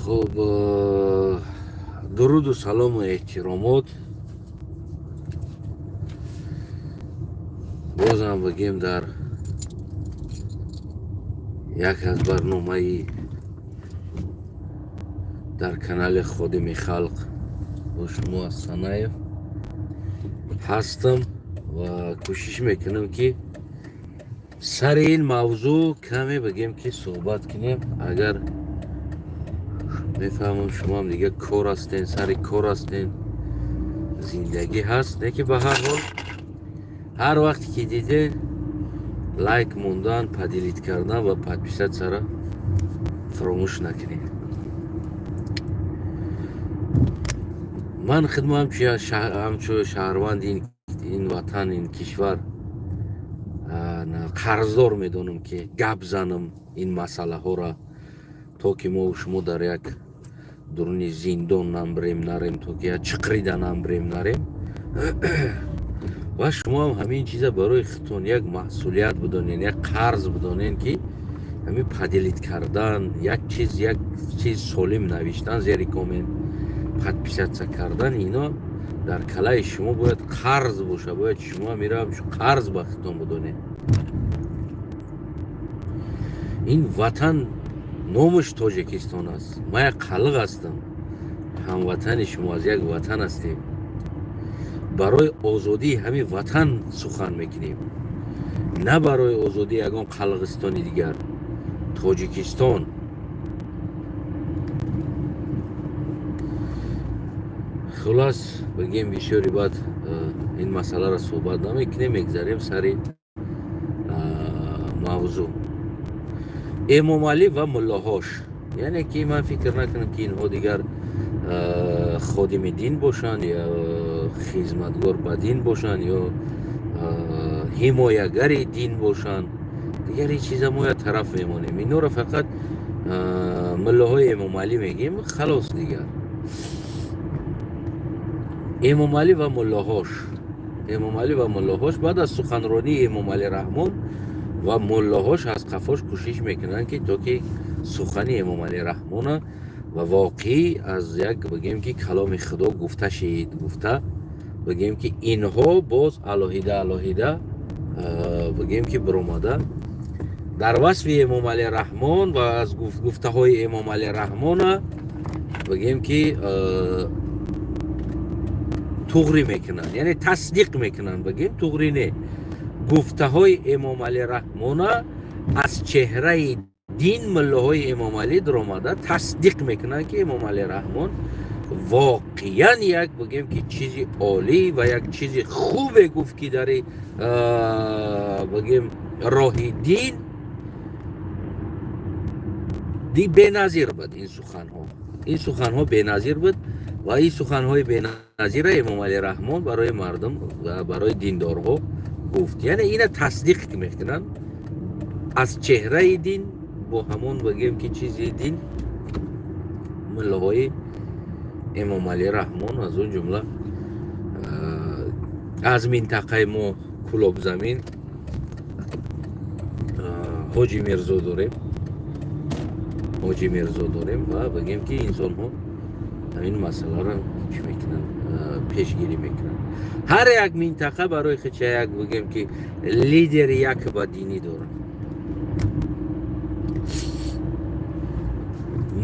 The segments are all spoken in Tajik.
Хуб, дуруду салому эҳтиромот. Бозам бигем, дар як аз барномаи дар канали Ходими халқ бо шумо аз Санаев ҳастам ва кӯшиш мекунам, ки сари ин мавзӯъ каме бигем, ки суҳбат кунем. Агар мефаҳмам, шумоам дига кор ҳастен, сари кор ҳастен, зиндагӣ ҳаст, не ки ба ҳар ҳол, ҳар вақте ки диден, лайк мондан, поделить кардан ва подписаться ра фаромӯш накунед. Ман хидмат ҳамчун шаҳрванди ин ватан, ин кишвар қарздор медонам, ки гап занам ин масъалаҳоро, то ки мо шумо дар як дуруни зиндон намбирем, нарем, то ки як чиқрида намбирем, нарем. Ва шумоам ҳамин чиза барои худтон як масъулият бидонен, як қарз бидонен, ки ҳамин поделить кардан, як чиз солим навиштан зери коммент, подписаться кардан, ино дар калаи шумо бояд қарз боша. Бояд шумо ҳамира қарз ба худтон бидонед. Ин ватан номаш Тоҷикистон аст. Ман як қалиқ ҳастам, ҳамватани шумо, аз як ватан ҳастем. Барои озодии ҳамин ватан сухан мекунем, на барои озодии ягон қалиқистони дигар. Тоҷикистон. Хулас, бигем, бисёри баъд ин масъаларо суҳбат намекунем, мегзарем сари мавзӯъ. Эмомалӣ ва муллоҳош, яъне ки ман фикр накунам, ки инҳо дигар ходими дин бошанд ё хизматгор ба дин бошанд ё ҳимоягари дин бошанд. Дигар ин чиза мо як тараф мемонем, инҳоро фақат муллоҳои Эмомалӣ мегӯем, халос. Дигар Эмомалӣ ва муллоҳош, Эмомалӣ ва муллоҳош баъд аз суханронии Эмомалӣ Раҳмон ва муллоҳош аз қафош кӯшиш мекунанд, ки то ки сухани Эмомалӣ Раҳмона ва воқеӣ аз як, бигем, ки каломи Худо гуфта шид гуфта, бигем, ки инҳо боз алоҳида алоҳида, бигем, ки биромада дар васфи Эмомалӣ Раҳмон ва аз гуфтаҳои Эмомалӣ Раҳмона, бигем, ки туғрӣ мекунанд, яъне тасдиқ мекунанд. Бигем, туғрӣ не, гуфтаҳои Эмомалӣ Раҳмона аз чеҳраи дин муллоҳои Эмомалӣ даромада тасдиқ мекунанд, ки Эмомалӣ Раҳмон воқеан як, бигем, ки чизи олӣ ва як чизи хубе гуфт, ки дари, бигем, роҳи дин беназир буд. Ин суханҳо беназир буд ва ин суханҳои беназира Эмомалӣ Раҳмон барои мардум ва барои диндорҳо гуфт. Яъне ина тасдиқ мекунанд аз чеҳраи дин бо ҳамон, бигем, ки чизи дин муллоҳои Эмомалӣ Раҳмон, аз он ҷумла аз минтақаи мо, Кӯлобзамин, Ҳоҷи Мирзо дорем, Ҳоҷи Мирзо дорем. Ва бигем, ки инсонҳо ҳамин масъаларо чӣ мекунанд, пешгирӣ мекунанд. Ҳар як минтақа барои худша як, бигем, ки лидери як ба динӣ дорад.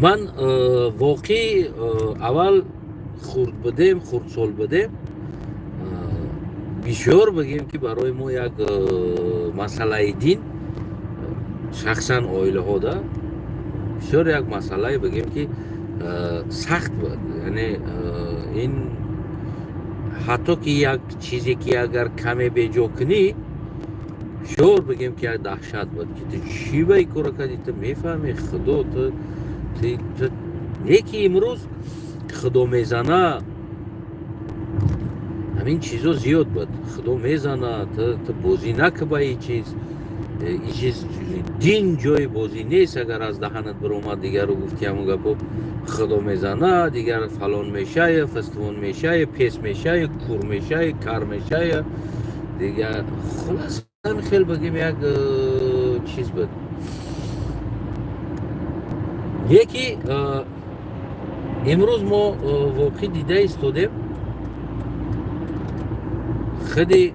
Ман воқеъ аввал хурд будем, хурдсол будем, бисёр, бигем, ки барои мо як масъалаи дин, шахсан оилаҳода бисёр як масъалае, бигем, ки сахт буд. Яъне ин ҳатто ки як чизе ки агар каме беҷо кунӣ, бисёр, бигем, ки як даҳшат буд, ки ту чӣ ба ин кора кардӣ, ту мефаҳмӣ, Худо ту. Не ки имрӯз Худо мезана, ҳамин чизо зиёд буд. Худо мезана, ту бозӣ накӣ ба ин чиз, ин чиз дин ҷои бозӣ нест. Агар аз даҳанат биромад, дигару гуфти ҳамон гапо, Худо мезана, дигар фалон мешая, фастивон мешая, пес мешая, кур мешая, кар мешая, дигар хулас ҳамин хел, бигем, як чиз буд. Яки Имрӯз мо воқеъ дида истодем, худи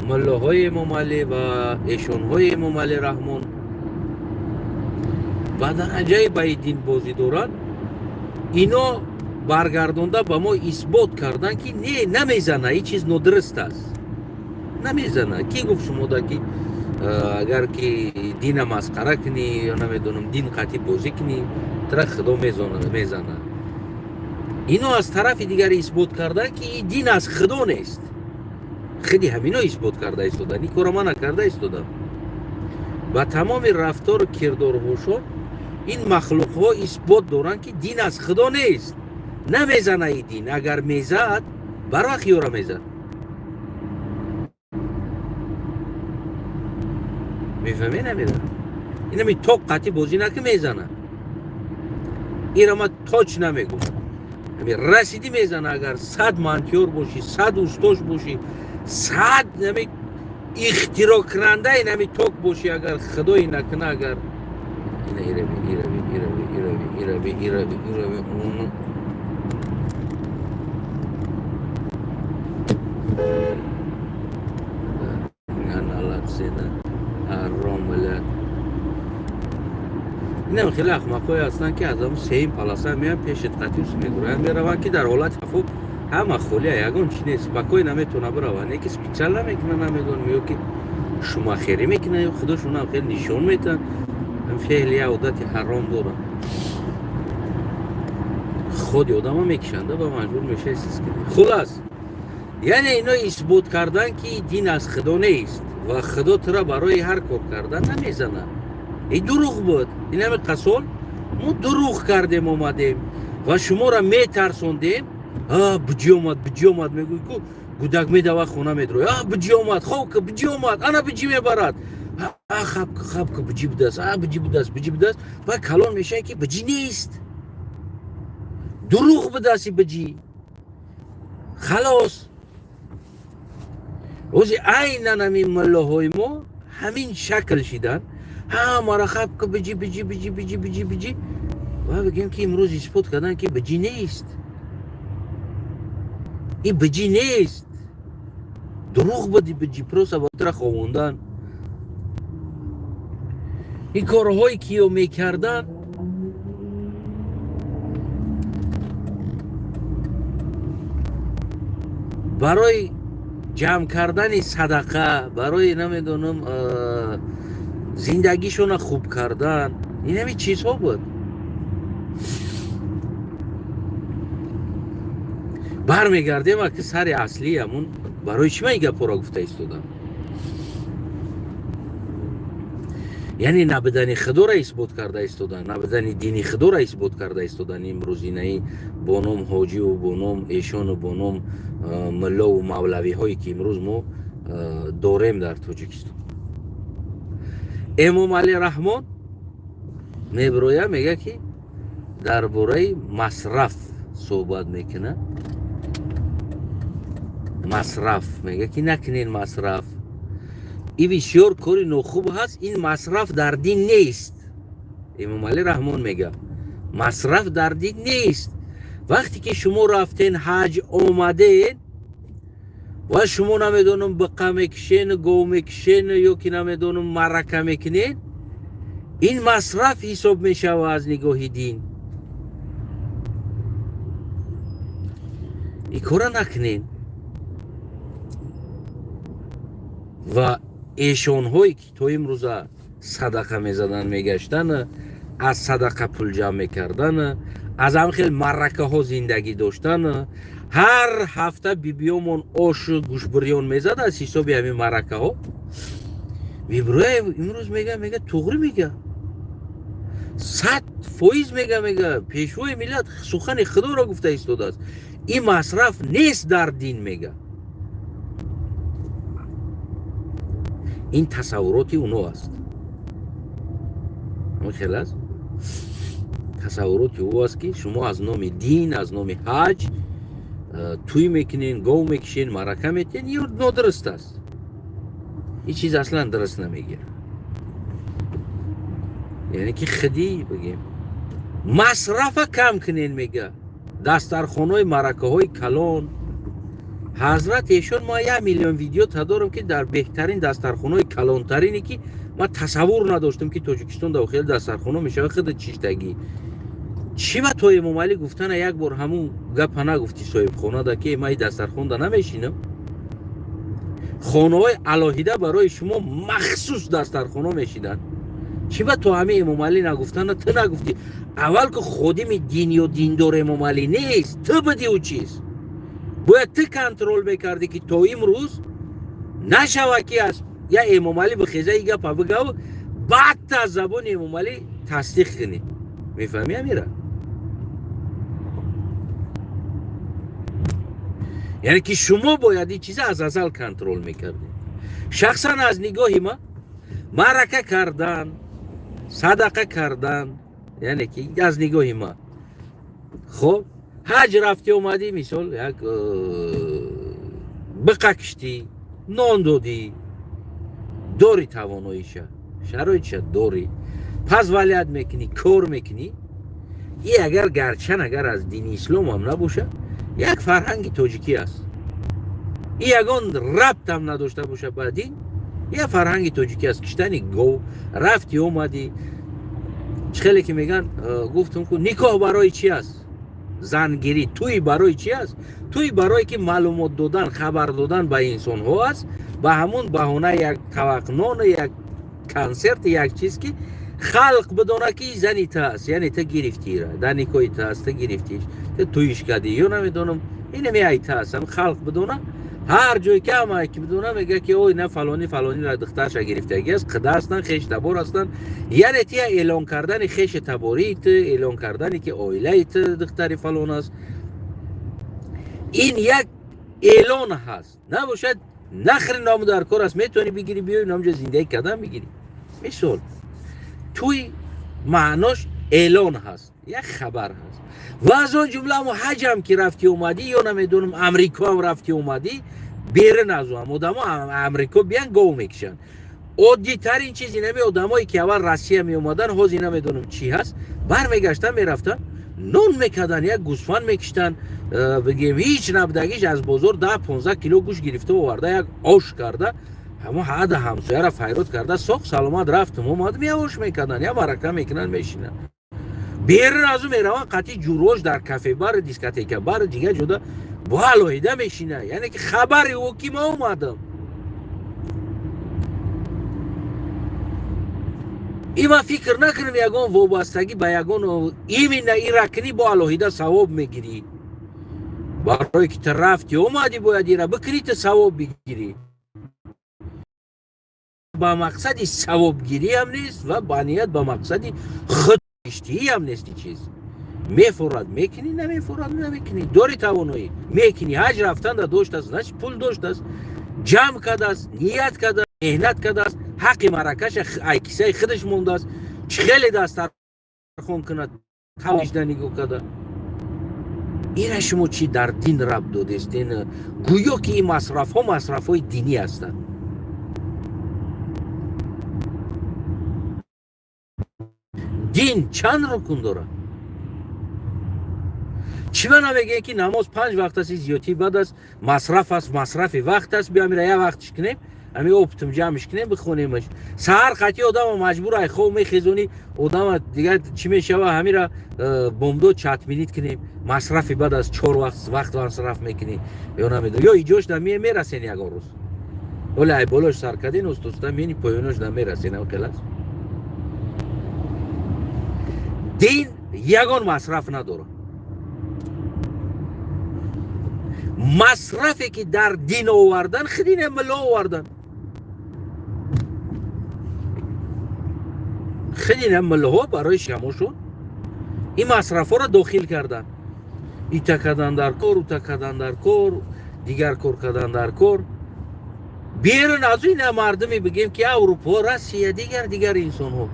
муллоҳои Эмомалӣ ва эшонҳои Эмомалӣ Раҳмон ба дараҷаи ба динбозӣ доранд. Ино баргардонда ба мо исбот карданд, ки не, намезана, ин чиз нодуруст аст, намезана. Кӣ гуфт шумода, ки агар ки дина масхара кунӣ ё намедонам, дин қатъи бозӣ кунӣ, тра Худо мезана? Ино аз тарафи дигар исбот карданд, ки ин дин аз Худо нест. Худи ҳамино исбот карда истоданд. Ин кора ман накарда истодам. Ба тамоми рафтору кирдорҳошон ин махлуқҳо исбот доранд, ки дин аз Худо нест, намезана и дин. Агар мезад, барвақт ёра мезад. Мефаҳме? Намезана. Инами ток қатъи бозӣ наки, мезана. Ира ма точно мегӯм, ами расидӣ, мезана. Агар 100 монтёр бошӣ, 100 устош бошӣ, 100 нами ихтироъкунандаи нами ток бошӣ, агар худои накуна, агар ина ирави, ирави, ирави, ирави, ирави, ирави, ирави. Налатсена ҳаром миллат. Инам хеле ахмақҳое ҳастанд, ки аз ҳам сеюм полоса меян, пешит қатиус мегӯянд, мераванд, ки дар ҳолати хафо ҳама холия, ягон чи нест, спокойно наметавона бираванд. Яки специально мекунад, намедонам, ё ки шумахерӣ мекунад, ё худошонам хеле нишон метаҳанд. Феъли я одати ҳаром доранд, худи одама мекишанда ва маҷбур мешавӣ сиз кунӣ. Хулас, яъне ино исбот кардан, ки дин аз Худо нест ва Худо тура барои ҳар кор кардан намезанад. И дурӯғ буд. Инами қасол мо дурӯғ кардем, омадем ва шуморо метарсондем. Биҷи омад, биҷи омад, мегӯй ку, гудак медава, хона медрои. Биҷи омад, хобка, биҷи омад, ана биҷи мебарад. Хабка, хабка, биҷи будааст, биҷи будааст, биҷи будааст. Ва калон мешавад, ки биҷи нест, дурӯғ будааст и биҷи. Халос, ози айнан ҳамин муллоҳои мо ҳамин шакл шиданд. Ҳамара хабка, биҷи, биҷи, биҷи, биҷи, биҷи, биҷи. Ва бигем, ки имрӯз исбот карданд, ки биҷи нест, и биҷи нест, дурӯғ буди биҷи, просто батра ховондан. Ин корҳое ки ё мекарданд, барои ҷамъ кардани садақа, барои намедонам, зиндагишона хуб кардан, инами чизҳо буд. Бармегардем аки сари аслии ҳамун. Барои чӣ ман ин гапҳоро гуфта истодам? Яъне набудани Худоро исбот карда истодан, набудани дини Худоро исбот карда истодан. Имрӯзинаи бо ном ҳоҷиву бо ном эшону бо ном муллову мавлавиҳое, ки имрӯз мо дорем дар Тоҷикистон. Эмомалӣ Раҳмон мебироя, мега, ки дар бораи масраф суҳбат мекунад. Масраф, мега, ки накунен масраф, и бисёр кори нохуб ҳаст, ин масраф дар дин нест. Эмомалӣ Раҳмон мега, масраф дар дин нест. Вақте ки шумо рафтен ҳаҷ, омаден ва шумо намедонам, биқа мекишен, гов мекишен ё ки намедонам, марака мекунед, ин масраф ҳисоб мешава аз нигоҳи дин. Ин кора накунед. Ва эшонҳое, ки то имрӯза садақа мезаданд, мегаштанд, аз садақа пул ҷамъ мекардан, аз ҳам хел маракаҳо зиндагӣ доштан, ҳар ҳафта бибиёмон ошу гӯшбирён мезад аз ҳисоби ҳамин маракаҳо, мебироя имрӯз мега, туғрӣ мега, 100% мега, пешвои миллат сухани Худоро гуфта истодааст, ин масраф нест дар дин, мега. Ин тасаввуроти уно аст, ҳамин хел аст. Тасаввуроти ӯ аст, ки шумо аз номи дин, аз номи ҳаҷ тӯй мекунен, гов мекишен, марака метиҳен. Ё нодуруст аст, ин чиз аслан дуруст намегирад. Яъне ки худӣ бигем. Масрафа кам кунен, мега, дастархонаҳои маъракаҳои калон. Ҳазрат эшон, ма 1 миллион видео дорам, ки дар беҳтарин дастархонаҳои калонтарине, ки ман тасаввур надоштам, ки Тоҷикистон дар хеле дастархона мешавад. Худа чиштагӣ чӣ ба то Эмомалӣ гуфтана, як бор ҳамун гапа нагуфти соҳибхонада, ки ман дастархонда намешинам, хонаҳои алоҳида барои шумо махсус дастархона мешинанд. Чӣ ба то ҳамин Эмомалӣ нагуфтана, ту нагуфтӣ? Аввал ки ходими дин ё диндор Эмомалӣ нест, ту будӣ. Ӯ чиз бояд ту контроль мекардӣ, ки то имрӯз нашава, ки аз я Эмомалӣ бихеза, и гапа бигав, баъдта аз забони Эмомалӣ тасдиқ кунӣ. Мефаҳмӣ, амира? Яъне ки шумо бояд ин чиза аз азал контроль мекардед. Шахсан аз нигоҳи ман, маърака кардан, садақа кардан, яъне ки аз нигоҳи ман, хоб, ҳаҷ рафти омадӣ, мисол, як биқа киштӣ, нон додӣ, дори тавоноиша, шароитша дорӣ, позволять мекунӣ, кор мекунӣ. И агар гарчанд агар аз дини исломам набошад, як фарҳанги тоҷикӣ аст. И ягон рабтам надошта бошад ба дин, як фарҳанги тоҷикӣ аст. Киштани гов, рафти омадӣ, чӣ хеле ки меган, гуфтум ку, никоҳ барои чӣ аст? Зангирӣ, тӯй барои чӣ аст? Тӯй барое ки маълумот додан, хабар додан ба инсонҳо аст. Ба ҳамун баҳона як тавақнону як консерт, як чиз, ки халқ бидона, ки зани та аст, яъне та гирифтира, дар никоҳи та аст, та гирифтиш, та тӯиш кардӣ ё намедонам, инами ай та аст. Халқ бидона, ҳар ҷое ки ҳама ки бидона, мега, ки ой, на, фалони фалонира духтарша гирифтагӣ аст, қида ҳастанд, хеш табор ҳастанд. Яъне тия эълон кардани хеши табории ту, эълон кардани, ки оилаи ту духтари фалон аст, ин як эълон ҳаст. Набошад, нахри ному дар кор аст, метавонӣ бигирӣ, биёи номҷо зиндагӣ кардан бигирӣ. Мисол, тӯй маънош эълон ҳаст, як хабар ҳаст. Ва аз он ҷумла ҳамо ҳаҷам ки рафти омадӣ ё намедонам, Амрикоам рафти омадӣ, берун аз ам одамо Амрико биян, гов мекушанд. Оддитарин чиз инами одамое ки аввал Россия меомадан, ҳозир намедонам чӣ ҳаст, бармегаштан, мерафтан, нон мекардан, як гӯсфанд мекиштан, бигем, ҳеҷ набудагиш, аз бозор 10-15 кило гӯшт гирифта оварда, як ош карда, ҳамо ҳада ҳамсояра файрод карда, соқ саломат рафтум омадум, як ош мекардан, як марака мекунанд, мешинанд. Берун аз ӯ мераванд, қатъи ҷурвош дар кафебар, дискотекабар, дигар ҷода бо алоҳида мешинад. Яъне ки хабари ӯ, ки ма омадам. И ман фикр накунам ягон вобастагӣ ба ягон именно ира кунӣ, бо алоҳида савоб мегирӣ. Барое ки ту рафти омадӣ, бояд ира бикунӣ, ту савоб бигирӣ. Ба мақсади савобгириам нест ва ба ният, ба мақсади худиштиам нест. Чиз мефурад, мекунӣ, намефурад, намекунӣ. Дори тавоноӣ, мекунӣ. Ҳаҷ рафтанда доштааст, значит, пул доштааст, ҷамъ кардааст, ният кардааст, меҳнат кардааст, ҳаққи маракаша ай кисаи худаш мондааст. Чӣ хеле дастархон кунад, тавишда нигоҳ карда. Ина шумо чӣ дар дин рабт додестен? Гӯё ки ин масрафҳо масрафҳои динӣ ҳастанд. Дин чанд рукун дорад? Чӣ ба намегӯем, ки намоз панҷ вақт аст, зиёдтӣ бад аст, масраф аст, масрафи вақт аст, биё амира як вақтиш кунем, ами оптум ҷамъш кунем, бихонемаш. Саҳар қатъи одама маҷбур ай хоб мехезонӣ, одама дигар чӣ мешава? Ҳамира бомдод чатминит кунем, масрафи бад аст, чор вақт вақт масраф мекунӣ ё намедонам, ё иҷош да мерасен ягон рӯз. Оле ай болош сар кардин, устоста мени поёнош да мерасен. Хел аст. Дин ягон масраф надорад. Масрафе ки дар дин овардан, хидине мило овардан, хидине милоҳо барои шамошон ин масрафҳоро дохил кардан, ита кардан дар кор, ута кардан дар кор, дигар кор кардан дар кор. Берун аз ина мардуме, бигем, ки Аврупо, Россия, дигар дигар инсонҳо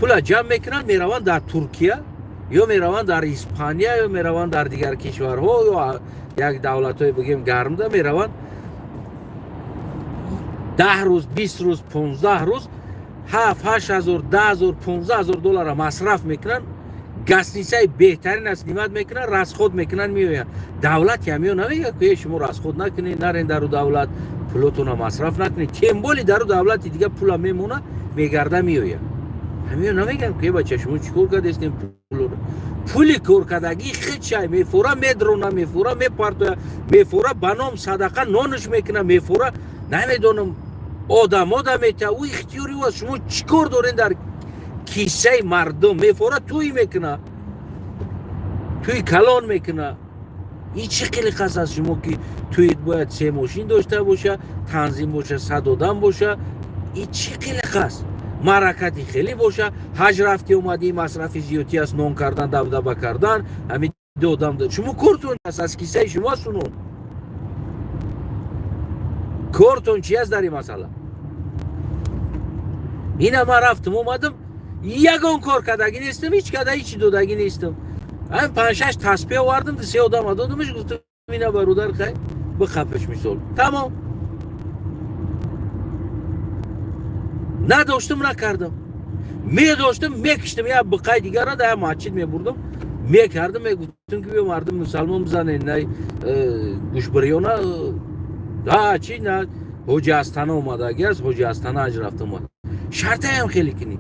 пула ҷамъ мекунанд, мераванд дар Туркия ё мераванд дар Испания ё мераванд дар дигар кишварҳо ё як давлатҳое, бигем, гармда мераванд, 10 рӯз, 20 рӯз, 15 рӯз, 7-8 ҳазор, 10 ҳазор, 15 ҳазор доллара масраф мекунанд. Гостиницаи беҳтарин снимать мекунанд, расход мекунанд, меоянд. Давлати ҳамиё намегӯяд, ки шумо расход накунед, нарен дару давлат, пулотона масраф накунед. Тем более дару давлати дига пула мемона, мегарда, меояд. Ҳамиё намегӯянд, ки бача, шумо чӣ кор кардестем пулоро? Пули коркардагӣ хичай мефура, медрона, мефура, мепартоя, мефура, ба ном садақа нонаш мекуна, мефура, намедонам, одамо да мета. Ӯ ихтиёри ӯ аст. Шумо чӣ кор дорен дар киссаи мардум? Мефора, тӯй мекуна, тӯи калон мекуна. Ин чӣ қилиқас аст шумо, ки тӯит бояд се мошин дошта боша, танзим боша, 100 одам боша? Ин чӣ қилиқ аст? Маъракати хеле боша, ҳаҷ рафти омадӣ, масрафи зиёдтӣ аст, нон кардан, дабдаба кардан, ҳамин одам. Шумо кортон аст, аз киссаи шумо аст нон. Кортон чи аст дар ин масъала? Ина ман рафтам, омадам, ягон кор кардагӣ нестам, ҳеҷ када ҳечи додагӣ нестам. Ҳамин панҷ-шаш таспеҳ овардам, ду се одама додамаш, гуфтам, ина бародар, хай биқапаш, мисол, тамом. Надоштам, накардам. Медоштам, мекиштам, як биқаи дигарра дар як масҷид мебурдам, мекардам, мегуфтам, ки биё, мардум мусалмон, бизанед на гӯшбирёна да чи на ҳоҷи Астана омадаги аст, ҳоҷи Астана ҳаҷ рафта омад. Шартаям хеле кунӣ.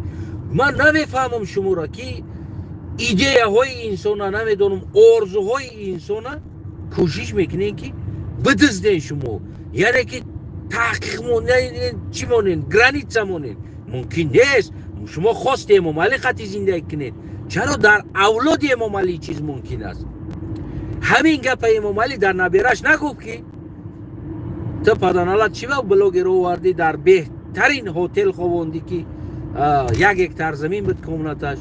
Ман намефаҳмам шуморо, ки идеяҳои инсона, намедонам, орзуҳои инсона кӯшиш мекунед, ки бидизден шумо, яъне ки таҳқиқ чӣ монен, граница монен. Мумкин нест. Шумо хости Эмомалӣ қати зиндагӣ кунед, чаро дар авлоди Эмомалӣ чиз мумкин аст? Ҳамин гапа Эмомалӣ дар набераш нагуфт, ки ту паданалат чӣ вақт блогер овардӣ, дар беҳтарин ҳотел ховондӣ, ки 1 гектар замин буд комнаташ,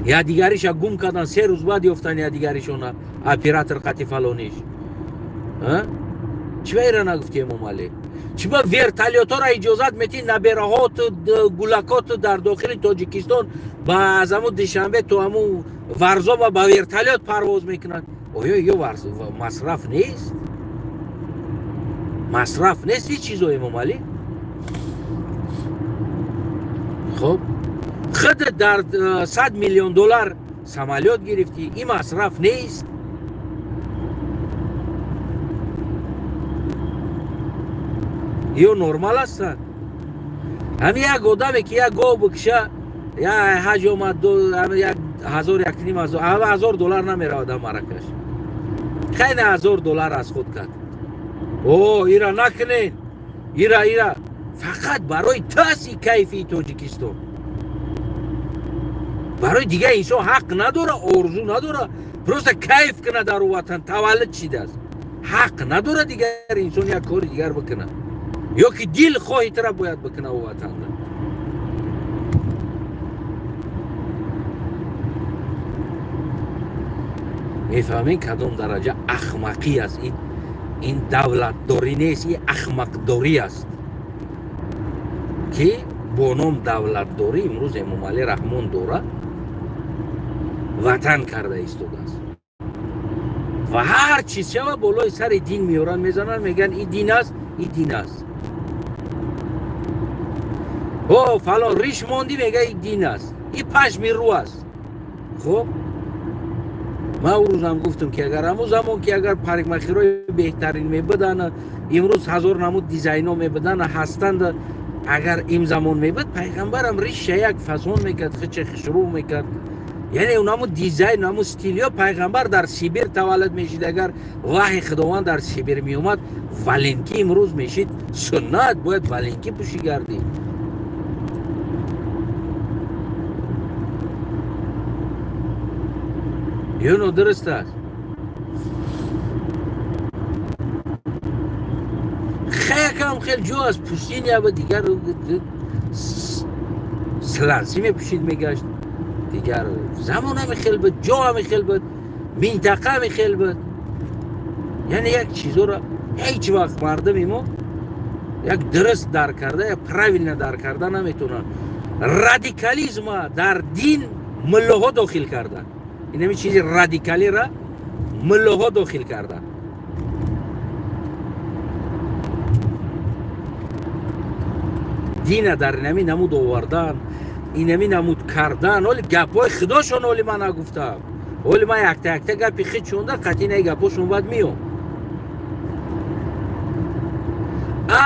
я дигариша гум кардан, 3 рӯз баъд ёфтан, я дигаришона оператор қати фалониш. Чӣ ба ира нагуфти Эмомалӣ? Чӣ ба вертолётҳоро иҷозат метӣ, набераҳоту гулакоту дар дохили Тоҷикистон ба аз ҳамун Душанбе то ҳамун Варзоба ба вертолёт парвоз мекунанд? Оё ё масраф нест? Масраф нест ҳеҷ чизо, Эмомалӣ? Хуб, худ дар 100 миллион доллар самолёт гирифтӣ, ин масраф нест? Ё нормал ҳастанд? Ҳамин як одаме, ки як гов бикша, як ҳаҷ омад, як ҳазор, якним ҳазор доллар намеравад дар маракаш. Хайна 1000 доллар аз худ кард. О, ира накунед, ира фақат барои таси кайфии Тоҷикистон, барои дигар инсон ҳақ надора, орзу надора, просто кайф кунад, дар ватан таваллуд шидааст, ҳақ надора дигар инсон як кори дигар бикунад ё ки дил хоҳи тара бояд бикуна ӯ ватанда? Мефаҳмем, кадом дараҷа ахмақӣ аст ин? Ин давлатдорӣ нест, ин ахмақдорӣ аст, ки бо ном давлатдорӣ имрӯз Эмомалӣ Раҳмон дорад, ватан карда истодааст ва ҳар чиз шава, болои сари дин меоранд, мезананд, мегӯянд, ин дин аст, ин дин аст. О, фалон риш мондӣ, мега, ин дин аст, ин пашми рӯ аст. Хуб, ман ӯ рӯзам гуфтам, ки агар ҳамун замон, ки агар парикмахерҳои беҳтарин мебуданд, имрӯз ҳазор намуд дизайнҳо мебуданд, ҳастанд, агар ин замон мебуд, пайғамбарам риша як фасон мекард, хича хишрӯ мекард, яъне унаму дизайн, унаму стилиё. Пайғамбар дар Сибир таваллуд мешид, агар ваҳи Худованд дар Сибир меомад, валенки имрӯз мешид суннат, бояд валенки пӯшӣ гардӣ. Ё нодуруст аст? Хелакам хел ҷо аз пустыня ба дигар сланси мепӯшид, мегашт. Дигар замон ҳами хел буд, ҷо ҳами хел буд, минтақа ҳами хел буд. Яъне як чизоро ҳеҷ вақт мардуми мо як дуруст дарк карда, як правильно дарк карда наметавонанд. Радикализма дар дин муллоҳо дохил карданд. Инами чизи радикалира муллоҳо дохил карданд. Дина дар инами намуд овардан. Инами намуд кардан, оли гапҳои худошон, оли ман нагуфтам, оли ман якта якта гапи хид шунда қатъи гапҳошон баъд меом.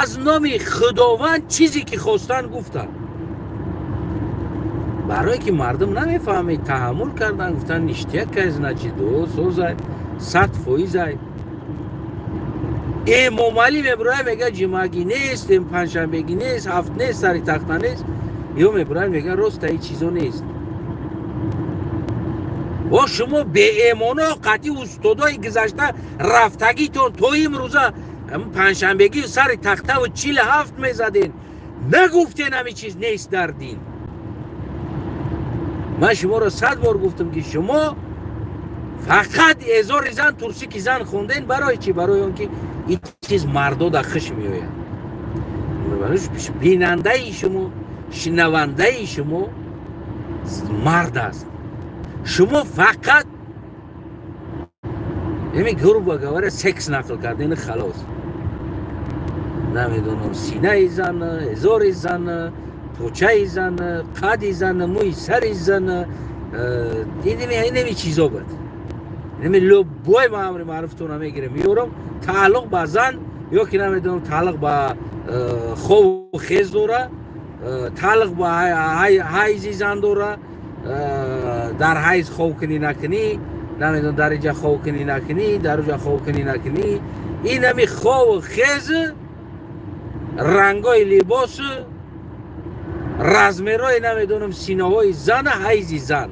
Аз номи Худованд чизе ки хостанд, гуфтанд, барое ки мардум намефаҳмед, таҳаммул кардан, гуфтанд: ништяк ай, значит, созай, 100%-ай. Эмомалӣ мебуроя, мега: ҷимагӣ нест, панҷшанбегӣ нест, ҳафт нест, сари тахта нест. Ё мебурояд, мега: роста, ин чизо нест. О, шумо беэмоно, қатъи устодои гузашта рафтагитон то имрӯза панҷшанбегӣ, сари тахтаву 47 мезаден, нагуфтен ҳами чиз нест дар дин. Ман шуморо 100 бор гуфтам, ки шумо фақат эзори зан, турсики зан хонден. Барои чӣ? Барои он ки ин чиз мардода хуш меояд. Бинандаи шумо, шинавандаи шумо мард аст. Шумо фақат еми, грубо говоря, секс нақл кардени, халос. Намедонам, синаи зан, эзори зан, почаи зан, қади зан, мӯи сари зан, инеми чизо буд. Инеми любой ма амри маъруфтона мегирем, меёрам, тааллуқ ба зан ё ки намедонам, тааллуқ ба хову хез дора, тааллуқ ба ҳайзи зан дора, дар ҳайз хов кунӣ, накунӣ, намедонам, дар инҷа хов кунӣ, накунӣ, дар уҷа хов кунӣ, накунӣ, инами хову хез, рангои либосу размерҳои, намедонам, синаҳои зана, ҳайзи зан.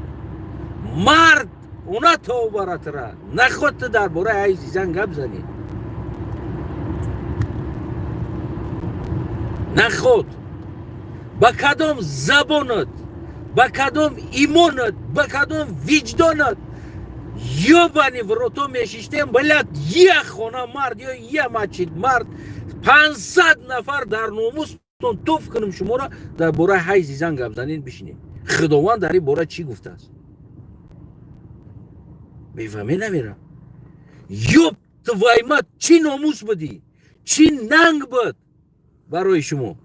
Мард уна тобаратра наход, ту дар бораи ҳайзи зан гап занӣ, наход. Ба кадом забонат, ба кадом имонат, ба кадом виҷдонат, ёбани в рото, мешиштем, блядь, я хона мард ё я мачид мард, 500 нафар дар номустон туф кунем, шуморо дар бораи ҳайзи зан гап занен бишинем. Худованд дар ин бора чӣ гуфтааст, мефаҳме, намерам. Ёб твою мать, чӣ номус будӣ, чӣ нанг буд барои шумо?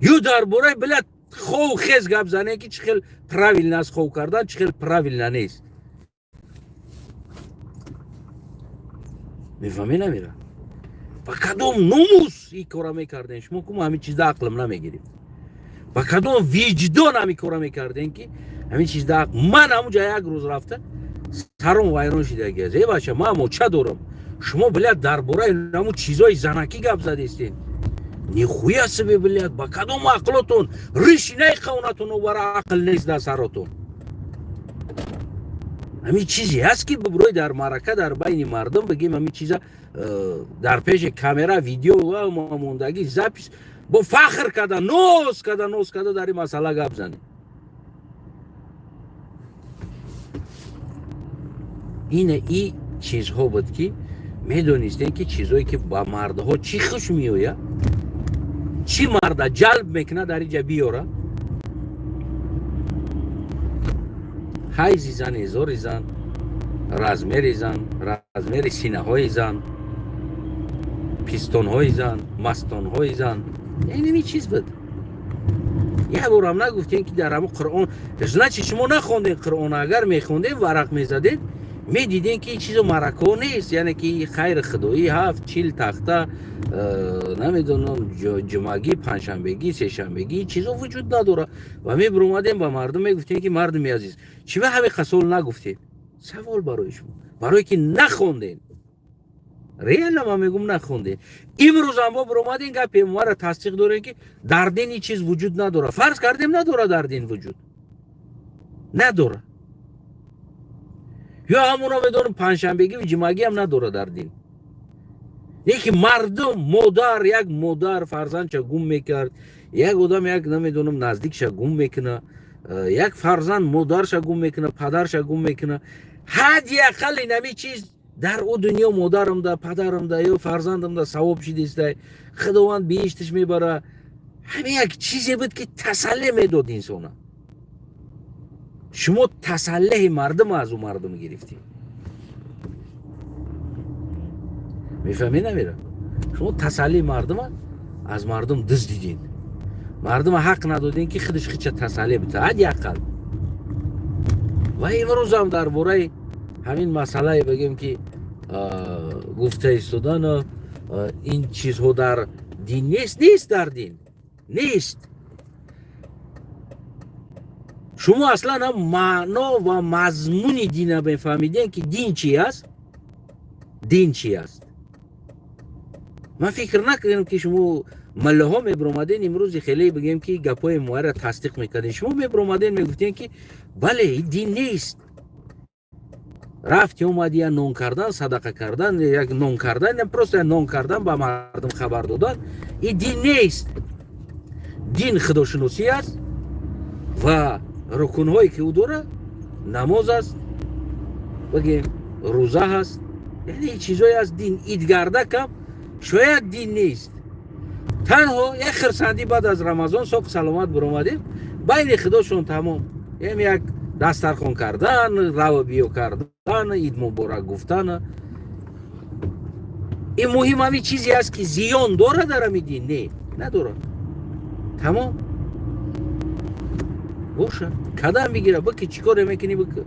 Ё дар бораи, блядь, хов хез гап занем, ки чӣ хел правильно аст хов кардан, чӣ хел правильно нест. Мефаҳме, намера? Ба кадом номус ин кора мекардем шумо? Кум ҳамин чизда ақлам намегирифт. Ба кадом виҷдон ҳамин кора мекардем, ки ҳамин чизда ман ҳамунҷа як рӯз рафта саром вайрон шидаги аст. Э, бача, ман моча дорам, шумо, блядь, дар бораи ҳамун чизои занакӣ гап задестен. Нихуя себе, блядь, ба кадом ақлотон, риши най қавнатон бара, ақл нест дар саротон. Ҳамин чизе ҳаст, ки бибурой дар маърака, дар байни мардум бигем ҳамин чиза, дар пеши камера, видео мондагӣ, запись, бо фахр карда, ноз карда, ноз карда дар ин масъала гап занем. Ина и чизҳо буд, ки медонистем, ки чизое ки ба мардҳо чӣ хуш меояд, чӣ марда ҷалб мекунад, дар инҷа биёра: ҳайзи зан, эзори зан, размери зан, размери синаҳои зан, пистонҳои зан, мастонҳои зан. Инами чиз буд. Як борам нагуфтем, ки дар ҳамун Қуръон. Значит, шумо нахондем Қуръон. Агар мехондем, варақ мезадед, медидем, ки ин чизо марако нест, яъне ки хайри худоӣ, ҳафт чил тахта, намедонам, ҷумъагӣ, панҷшанбегӣ, сешанбегӣ, чизо вуҷуд надорад. Ва мебиромадем, ба мардум мегуфтем, ки мардуми азиз, чӣ ба ҳамин қасол нагуфтед? Савол барои шумо. Барое ки нахондем. Реально ман мегум, нахондем. Имрӯзам бо биромадем, гапи мара тасдиқ дорем, ки дар дин ин чиз вуҷуд надорад. Фарз кардем, надорад, дар дин вуҷуд надорад. Ё ҳамуно медонам, панҷшанбегӣ, ҷумъагиам надорад дар дин. Яки мардум, модар, як модар фарзандша гум мекард, як одам як, намедонам, наздикша гум мекуна, як фарзанд модарша гум мекуна, падарша гум мекуна, ҳадди ақал инами чиз дар ӯ дунё модарамда, падарамда ё фарзандамда савоб шидистай, Худованд биҳишташ мебара. Ҳамин як чизе буд, ки тасалле медод инсона. Шумо тасаллеҳи мардума аз ӯ мардум гирифтед. Мефаҳмед, намера? Шумо тасаллии мардума аз мардум дуздидед. Мардума ҳақ надодем, ки худаш хича тасаллӣ бита ҳадди ақал. Ва имрӯзам дар бораи ҳамин масъалае бигем, ки гуфта истодан, ин чизҳо дар дин нест, нест, дар дин нест. Шумо аслан ҳам маъно ва мазмуни дина мефаҳмидем, ки дин чи аст, дин чи аст. Ман фикр накардам, ки шумо маллаҳо мебиромаден имрӯзи хеле бигем, ки гапҳои мояро тасдиқ мекардем. Шумо мебиромаден, мегуфтем, ки бале, ин дин нест. Рафти омади, я нон кардан, садақа кардан, як нон кардан, просто нон кардан, ба мардум хабар додан, ин дин нест. Дин худошиносӣ аст ва рукунҳое, ки ӯ дорад, намоз аст, бигем, рӯза ҳаст, яъне чизҳое аст дин. Идгардакам шояд дин нест, танҳо як хирсандӣ баъд аз Рамазон соқ саломат биромадем байни худошон, тамом. Ям як дастархон кардан, рава биё кардан, ид муборак гуфтан. Ин муҳим ҳамин чизе аст, ки зиён дорад дар ҳамин дин? Не, надорад, тамом. Боша, кадам бигира, бики, чӣ коре мекунӣ, бики.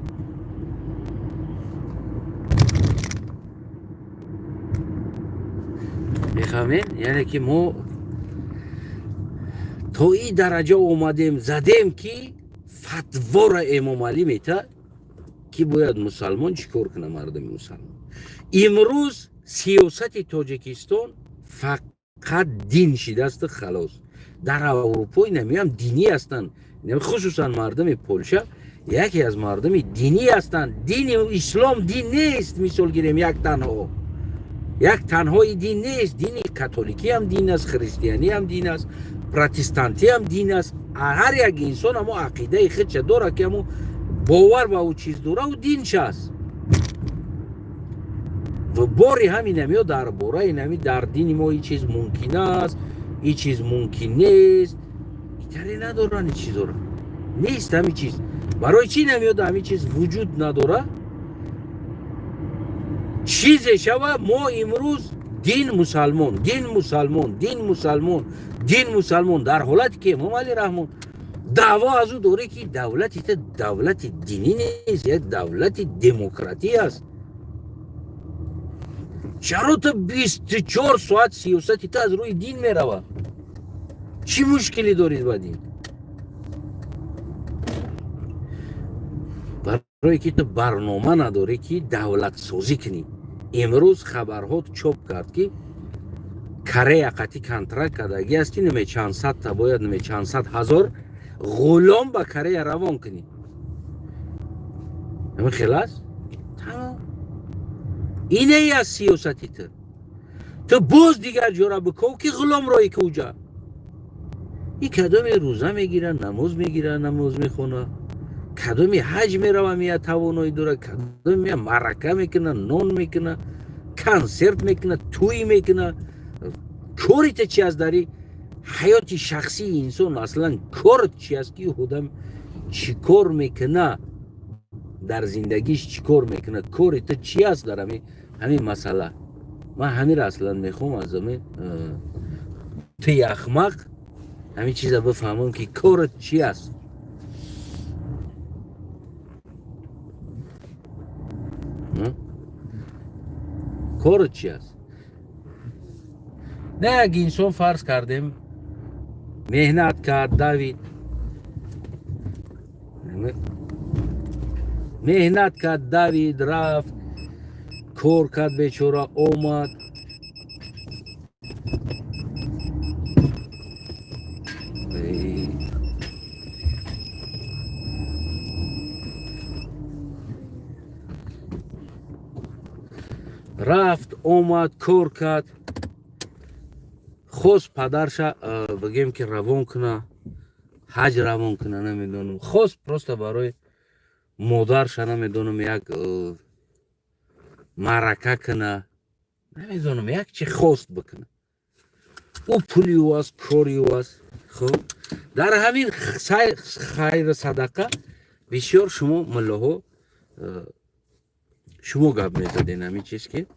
Мефаҳмед, яъне ки мо то ин дараҷа омадем, задем, ки фатвора Эмомалӣ мета, ки бояд мусалмон чӣ кор кунад. Мардуми мусалмон, имрӯз сиёсати Тоҷикистон фақат дин шидасту халос. Дар Аврупо инамиам динӣ ҳастанд, хусусан мардуми Полша яке аз мардуми динӣ ҳастанд. Дини ислом дин нест, мисол гирем, як танҳо, як танҳои дин нест. Дини католикӣ ҳам дин аст, христианӣ ҳам дин аст, протестантӣ ҳам дин аст. Ҳар як инсон ҳамо ақидаи худша дорад, ки ҳамо бовар ба ӯ чиз дора, ӯ динш аст. Ва бори ҳаминамиё дар бораи нами дар дини мо ин чиз мумкин аст, ин чиз мумкин нест, итаре надоранд, ин чизора нест. Ҳамин чиз барои чӣ намеёд? Ҳамин чиз вуҷуд надора. Чизе шава, мо имрӯз дин мусалмон, дин мусалмон, дин мусалмон, дин мусалмон, дар ҳолате ки Эмомалӣ Раҳмон даъво аз ӯ дорӣ, ки давлати та давлати динӣ нест, як давлати демократӣ аст. Чаро ту 24 соат сиёсати ту аз рӯи дин меравад? Чӣ мушкилӣ дорид ба дин? Барое ки ту барнома надорӣ, ки давлатсозӣ кунӣ. Имрӯз хабарҳо чоп кард, ки Корея қатъи контракт кардагӣ аст, ки неме чанд садта бояд, неме чанд сад ҳазор ғулом ба Корея равон кунӣ. Ҳамин хел аст, тамом. Инае аз сиёсати ту. Ту боз дигар ҷора биков, ки ғулом рои ки уҷа и кадоме рӯза мегира, намоз мегира, намоз мехона, кадоми ҳаҷ мерава, мия тавоноӣ дора, кадоми мия маърака мекуна, нон мекуна, консерт мекуна, тӯй мекуна. Корита чи аст дари ҳаёти шахсии инсон? Аслан корт чи аст, ки одам чӣ кор мекуна, дар зиндагиш чӣ кор мекуна? Кори ту чи аст дар ҳамин масъала? Ман ҳамира аслан мехоҳам аз ҳамин туи ахмақ ҳамин чиза бифаҳмам, ки корат чи аст. Корат чи аст? На як инсон, фарз кардем, меҳнат кард, давид, меҳнат кард, давид, рафт, кор кард, бечора омад. Рафт, омад, кор кард, хост падарша, бигем, ки равон куна, ҳаҷ равон куна, намедонам, хост просто барои модарша, намедонам, як маърака куна, намедонам, як чи хост бикуна. Ӯ пули ӯ аст, кори ӯ аст. Хуб, дар ҳамин хайру садақа бисёр шумо муллоҳо, шумо гап мезаден, ҳамин чиз, ки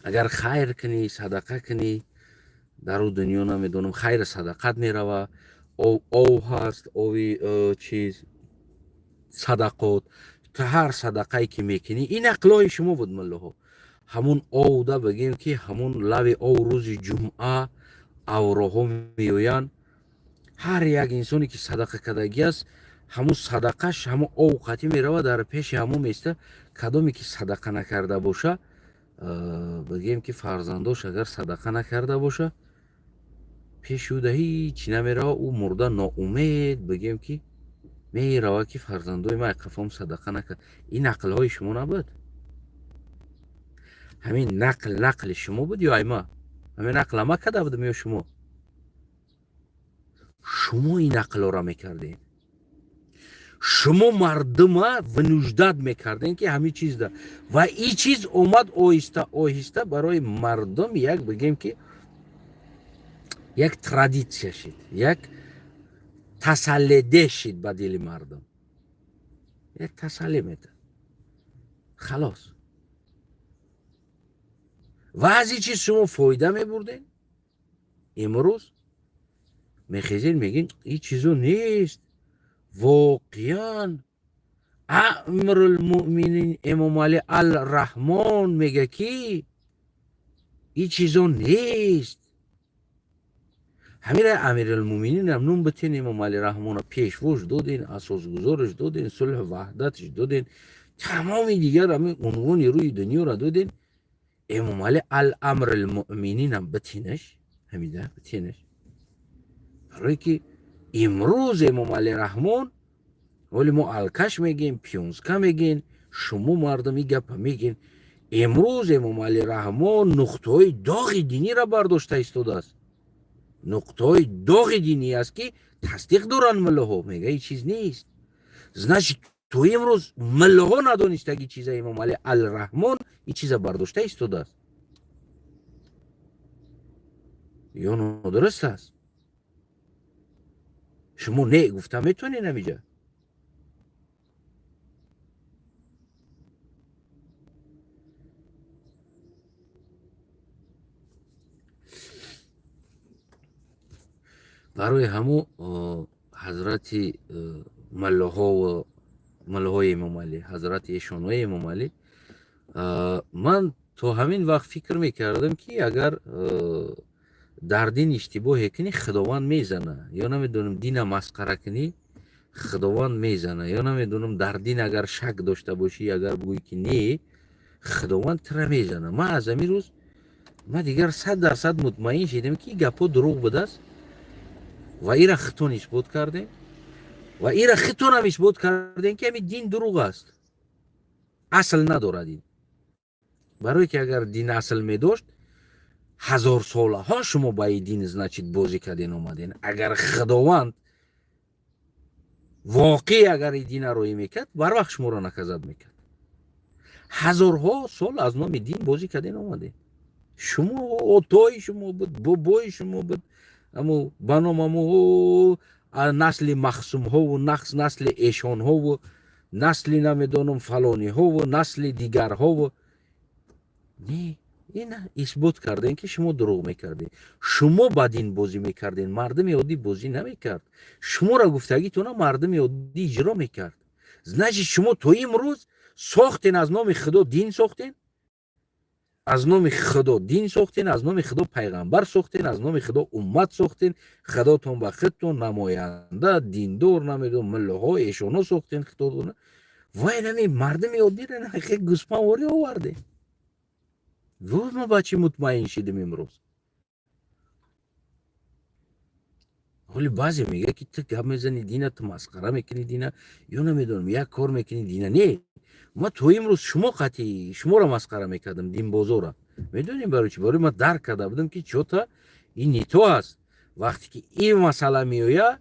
агар хайр кунӣ, садақа кунӣ. Дар ӯ дунё намедонам, хайру садақат мерава, ов ҳаст, ови чиз, садақот. Ҳар садақае ки мекунӣ, ин ақлҳои шумо буд, муллоҳо. Ҳамун овда бигем ки ҳамун лави ов рӯзи ҷумъа авроҳо меоянд. Ҳар як инсоне ки садақа кардагӣ аст, ҳамун садақаш ҳамун ов қатӣ мерава, дар пеши ҳамун места. Кадоме ки садақа накарда боша, бигем ки фарзандош агар садақа накарда боша, пеши ӯ да ҳеҷ намерава. Ӯ мурда ноумед бигем ки мерава ки фарзандои ман қафом садақа накард. Ин ақлҳои шумо набуд? Ҳамин нақл нақли шумо буд ё айма? Ҳамин ақл ама карда будам ё шумо? Шумо ин ақлҳоро мекардед. Шумо мардума вынуждать мекардем ки ҳамин чизда, ва ин чиз омад оҳиста оҳиста барои мардум як, бигем ки, як традитсия шид, як тасаллиде шид ба дили мардум, як тасаллӣ медад, халос. Ва аз ин чиз шумо фоида мебурдем. Имрӯз мехезед, мегӯед, ин чизо нест. Воқеан, Амирулмуъминин Эмомалӣ Алраҳмон мега ки ин чизо нест. Ҳамира Амирулмуъмининам нум битен, Эмомалӣ Раҳмона пешвош доден, асосгузораш доден, сулҳу ваҳдатш доден, тамоми дигар ҳамин унвони рӯи дунёро доден. Эмомалӣ ал амрулмуъмининам битенаш, ҳамида битенаш, барое ки имрӯз Эмомалӣ Раҳмон, ҳоли мо алкаш мегем, пионска мегем, шумо мардум ин гапа мегем. Имрӯз Эмомалӣ Раҳмон нуқтаҳои доғи диниро бардошта истодааст. Нуқтаҳои доғи динӣ аст ки тасдиқ доранд муллоҳо, мега ин чиз нест. Значит, то имрӯз муллоҳо надонистаги чиза Эмомалӣ Алраҳмон ин чиза бардошта истодааст. Ё нодуруст аст? Шумо не гуфта метавонед ҳамиҷа? Барои ҳамо ҳазрати маллоҳову маллоҳои Эмомалӣ, ҳазрати эшонҳои Эмомалӣ, ман то ҳамин вақт фикр мекардам ки агар дар дин иштибоҳе кунӣ, Худованд мезана, ё намедонам, дина масхара кунӣ, Худованд мезана, ё намедонам, дар дин агар шак дошта бошӣ, агар бигӯӣ ки не, Худованд тура мезана. Ман аз ҳамин рӯз ман дигар 100% мутмаин шидам ки гапҳо дурӯғ будааст. Ва ира хитон исбот кардем, ва ира хитонам исбот кардем ки ҳамин дин дурӯғ аст, асл надорад ин. Барое ки агар дин асл медошт, ҳазорсолаҳо шумо ба ин дин, значит, бозӣ карден омаден. Агар Худованд воқеъ агар ин дина роӣ мекард, барвақт шуморо наказать мекард. Ҳазорҳо сол аз номи дин бозӣ карден омаден. Шумо, отои шумо буд, бобои шумо буд, амо ба ном амо насли махсумҳову насли эшонҳову насли намедонам фалониҳову насли дигарҳову. Не, ин исбот кардем ки шумо дурӯғ мекардед. Шумо ба дин бозӣ мекардед, мардуми оддӣ бозӣ намекард. Шуморо гуфтагитона мардуми оддӣ иҷро мекард. Значит, шумо то имрӯз сохтен, аз номи Худо дин сохтен, аз номи Худо дин сохтен, аз номи Худо пайғамбар сохтен, аз номи Худо уммат сохтен, худотон ба худтон намоянда диндор, намедонам, муллоҳо, эшоно сохтен худотон, ва инами мардуми оддиро гӯспанворӣ овардем. Мо ба чӣ мутмаин шидем имрӯз? Ҳоли баъзе мега ки ту гап мезани дина, ту масхара мекунӣ дина, ё намедонам, як кор мекунӣ дина. Не, ма то имрӯз шумо қатъи шуморо масхара мекардам, динбозора. Медонем барои чӣ? Барои ман дарк карда будам ки чё-то ин не то аст. Вақте ки ин масъала меоя,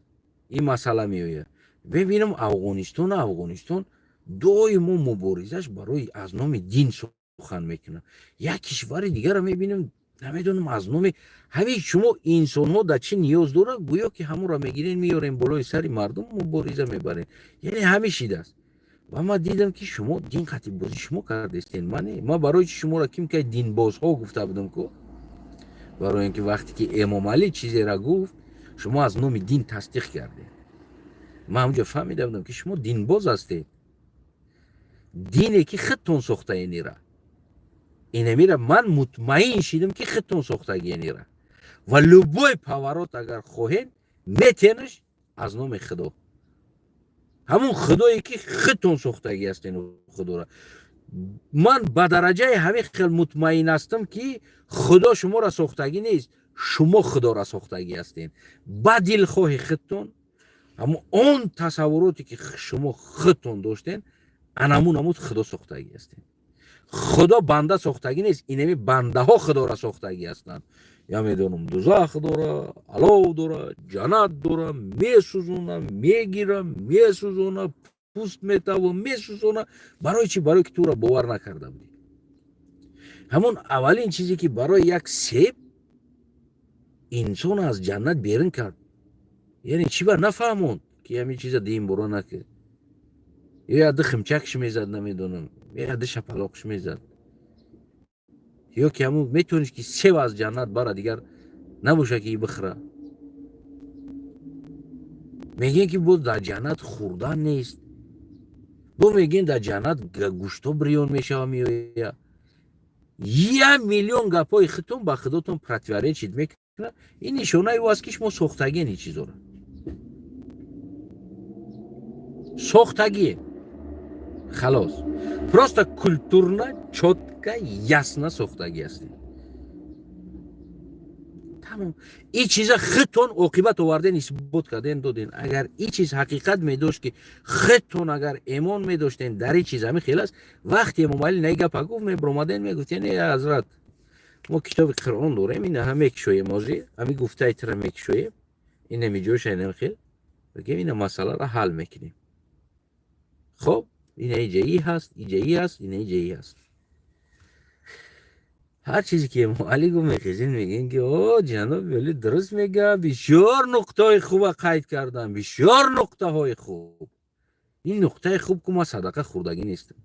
ин масъала меоя, мебинам Афғонистон доимо муборизаш барои аз номи дин сухан мекунад. Як кишвари дигарро мебинем, намедонам, аз номи ҳамин шумо инсонҳо дар чӣ ниёз дорад, гӯё ки ҳамонро мегирем, меорем болои сари мардум, мубориза мебарем. Яъне ҳамин шидааст. Ва ман дидам ки шумо дин қатъи бозӣ шумо кардестен, ман не. Ман барои чи шуморо ким ки динбозҳо гуфта будам ку? Барои ин ки вақте ки Эмомалӣ чизеро гуфт, шумо аз номи дин тасдиқ кардед. Ман ҳамунҷо фаҳмида будам, ки шумо динбоз ҳастед, дине ки худтон сохта. Инира, инамира ман мутмаин шидам, ки худтон сохтаги инира. Ва любой поворот агар хоҳед, метенаш аз номи Худо, ҳамун худое ки худтон сохтагӣ ҳастен. Худора ман ба дараҷаи ҳамин хел мутмаин ҳастам, ки Худо шуморо сохтагӣ нест, шумо Худоро сохтагӣ ҳастен ба дилхоҳи худтон. Ҳамун он тасаввуроте ки шумо худтон доштен, анамун намуд Худо сохтагӣ ҳастен. Худо банда сохтагӣ нест, инами бандаҳо Худоро сохтагӣ ҳастанд. Я медонам, дузах дора, алов дора, ҷаннат дора, месӯзона, мегира, месӯзона, пӯст метава, месӯзона. Барои чӣ? Барои ки туро бовар накарда будӣ. Ҳамон аввалин чизе ки барои як себ инсон аз ҷаннат берун кард, яъне чӣ ба нафаҳмонд, ки ҳамин чиза дин бора накард, ё яды химчакш мезад, намедонам, яды шапалоқш мезад, ё ки ҳамун метавонист, ки себ аз ҷаннат бара, дигар набоша, ки бихӯра. Мегӯем, ки боз дар ҷаннат хӯрдан нест, бо мегӯем, дар ҷаннат гӯшто бирён мешава, меоя. Як миллион гапҳои худтон ба худотон противоречит мекунад. Ин нишонаи ӯ аст, ки шумо сохтагиен, ин чизоро сохтагие. Халос, просто культурно, чётко, ясно сохтагӣ ҳастед, тамом. Ин чиза худтон оқибат оварден, исбот карден, доден. Агар ин чиз ҳақиқат медошт, ки худтон агар эмон медоштен, дар ин чиз ҳамин хел аст, вақте Эмомалӣ наи гапа гуфт, мебиромаден, мегуфтен: «Э, ҳазрат, мо китоби Қуръон дорем, ина мекушоем, ҳозир ҳамин гуфтаи тира мекушоем, инами ҷоша инам хел бигем, ина масъаларо ҳал мекунем». Хоб, ина иҷаи ҳаст, иҷаи ҳаст, ина иҷаи ҳаст. Ҳар чизе ки Эмомалӣ гуфт, мехезин, мегӯем, ки о, ҷаноби олӣ дуруст мега, бисёр нуқтаҳои хуба қайд кардам, бисёр нуқтаҳои хуб. Ин нуқтаи хуб ку, ман садақа хӯрдагӣ нестам.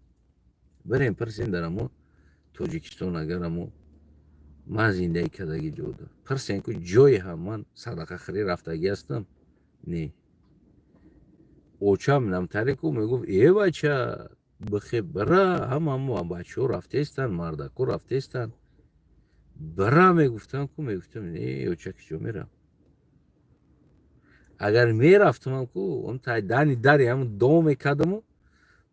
Бирем, пирсем, дар амо Тоҷикистон, агар амо ман зиндагӣ кардагӣ ҷода, пирсем, ку ҷое ҳам ман садақахӯрӣ рафтагӣ ҳастам? Не. Очам намтаре ку мегуфт: «Э, бача, бихе, бира, ҳамамо бачаҳо рафтестанд, мардако рафтестанд, бира», мегуфтам ку, мегуфтам: «Не, оча, ки ҷо мерам?» Агар мерафтамам ку, он тай дани дари ҳамн дуо мекардаму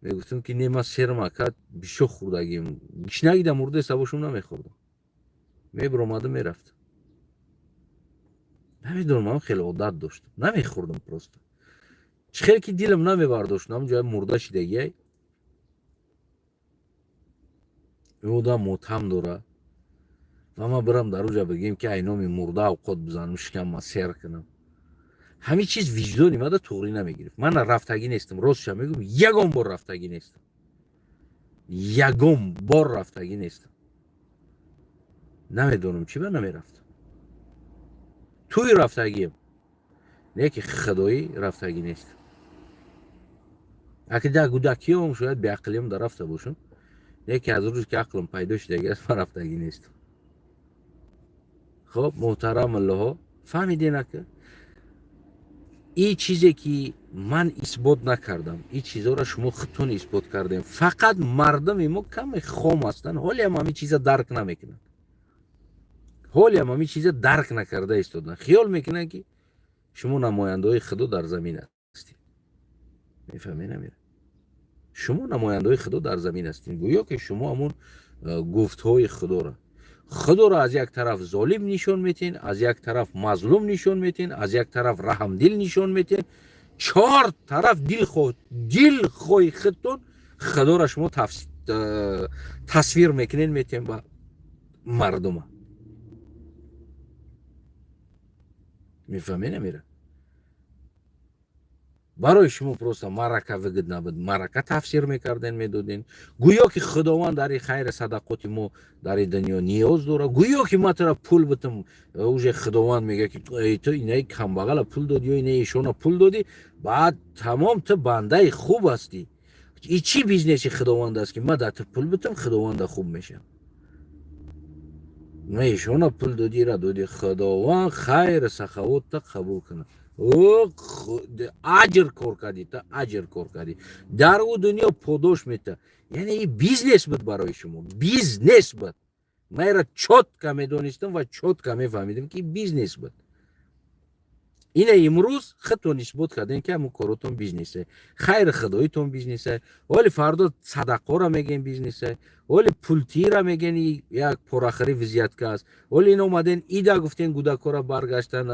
мегуфтам, ки не, ман серм, ака, бисёр хӯрдагим, гишнагида мурдеста бошум, намехӯрдам. Мебиромадам, мерафтам. Намедонам, ман хеле одат доштам, намехӯрдам просто. Чӣ хеле ки дилам намебардошт, ҳамн ҷоя мурда шидагиай, одам мотам дора ва ман бирам дар уҷа, бигем, ки айноми мурда авқот бизанам, шикамма сер кунам. Ҳамин чиз виҷдони мада туғрӣ намегирифт. Ман рафтагӣ нестам, ростша мегӯм, ягон бор рафтагӣ нестам, ягон бор рафтагӣ нестам. Намедонам, чӣ ба намерафтам. Тӯи рафтагием, не ки худоӣ рафтагӣ нестам. Аки дар кӯдакиём шояд беақлиам дар рафта бошам, не ки аз рӯзе ки ақлам пайдо шудаги аст, ман рафтагӣ нестам. Хоб, муҳтарам муллоҳо, фаҳмиден, ака? Ин чизе ки ман исбот накардам, ин чизҳоро шумо худтон исбот кардем. Фақат мардуми мо каме хом ҳастанд, ҳолиам ҳамин чиза дарк намекунанд, ҳолиам ҳамин чиза дарк накарда истоданд. Хиёл мекунанд, ки шумо намояндаҳои Худо дар замин ҳастед. Мефаҳме, намера? Шумо намояндаҳои Худо дар замин ҳастед. Гӯё ки шумо ҳамун гуфтҳои Худоро аз як тараф золим нишон метиҳен, аз як тараф мазлум нишон метиҳен, аз як тараф раҳмдил нишон метиҳен. Чор тараф дилхоҳи худтон Худоро шумо тасвир мекунен, метиҳен ба мардума. Мефаҳме, намера? Барои шумо просто марака выгодно буд, марака тафсир мекарден, медоден. Гӯё ки Худованд дар хайри садақоти мо дар ин дунё ниёз дорад. Гӯё ки ман тура пул битам, уже Худованд мега, ки ту инаи камбағала пул додӣ ё инаи ишона пул додӣ, баъд тамом, ту бандаи хуб ҳастӣ. И чӣ бизнеси Худованд аст, ки ман дар ту пул битам, Худованда хуб мешавам? Ишона пул додира доди, Худованд хайр сахавотта қабул кунад. Аҷр кор кардӣ, та аҷр кор кардӣ, дар ӯ дунё подош мета. Яъне и бизнес буд барои шумо, бизнес буд. Ман ира чётко медонистам ва чётко мефаҳмидам, ки бизнес буд. Ина имрӯз худтон исбот кардем, ки ҳамун коротон бизнесе, хайри худоитон бизнесе. Вале фардо садақора мегӯем, бизнесе, вале пултира мегӯен, як порахӯри, взятка аст. Вале ин омаден, ида гуфтен, гудакора баргаштан,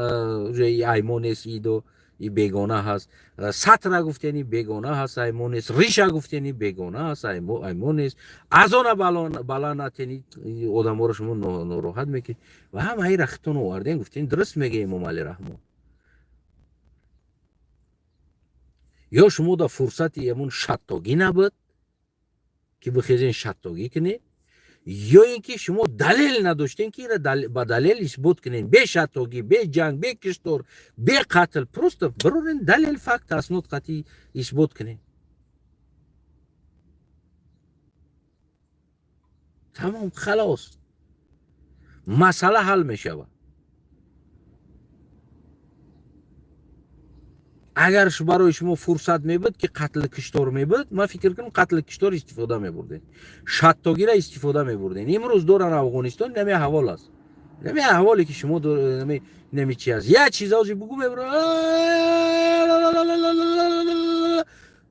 уже аймо нест, идо и бегона ҳаст. Сатра гуфтен, и бегона ҳаст, аймо нест. Риша гуфтен, и бегона ҳаст, аймо нест. Азона бала натени, одаморо шумо нороҳат мекунед. Ва ҳамаира худтон оварден, гуфтен, дуруст мега Эмомалӣ Раҳмон. Ё шумо да фурсати ямун шаттогӣ набуд, ки бихезен, шаттогӣ кунед, ё ин ки шумо далел надоштен, ки ира ба далел исбот кунед, бе шаттогӣ, бе ҷанг, бе киштор, бе қатл, просто бирорен, далел, факт, аснод қатъи исбот кунед, тамом, халос, масъала ҳал мешавад. Агар барои шумо фурсат мебуд, ки қатли киштор мебуд, ман фикр кунам, қатли киштор истифода мебурдем, шаттогира истифода мебурдем. Имрӯз доран Афғонистон нами аҳвол аст, нами аҳволе, ки шумо нами чи аст, як чизози бугу, мебура,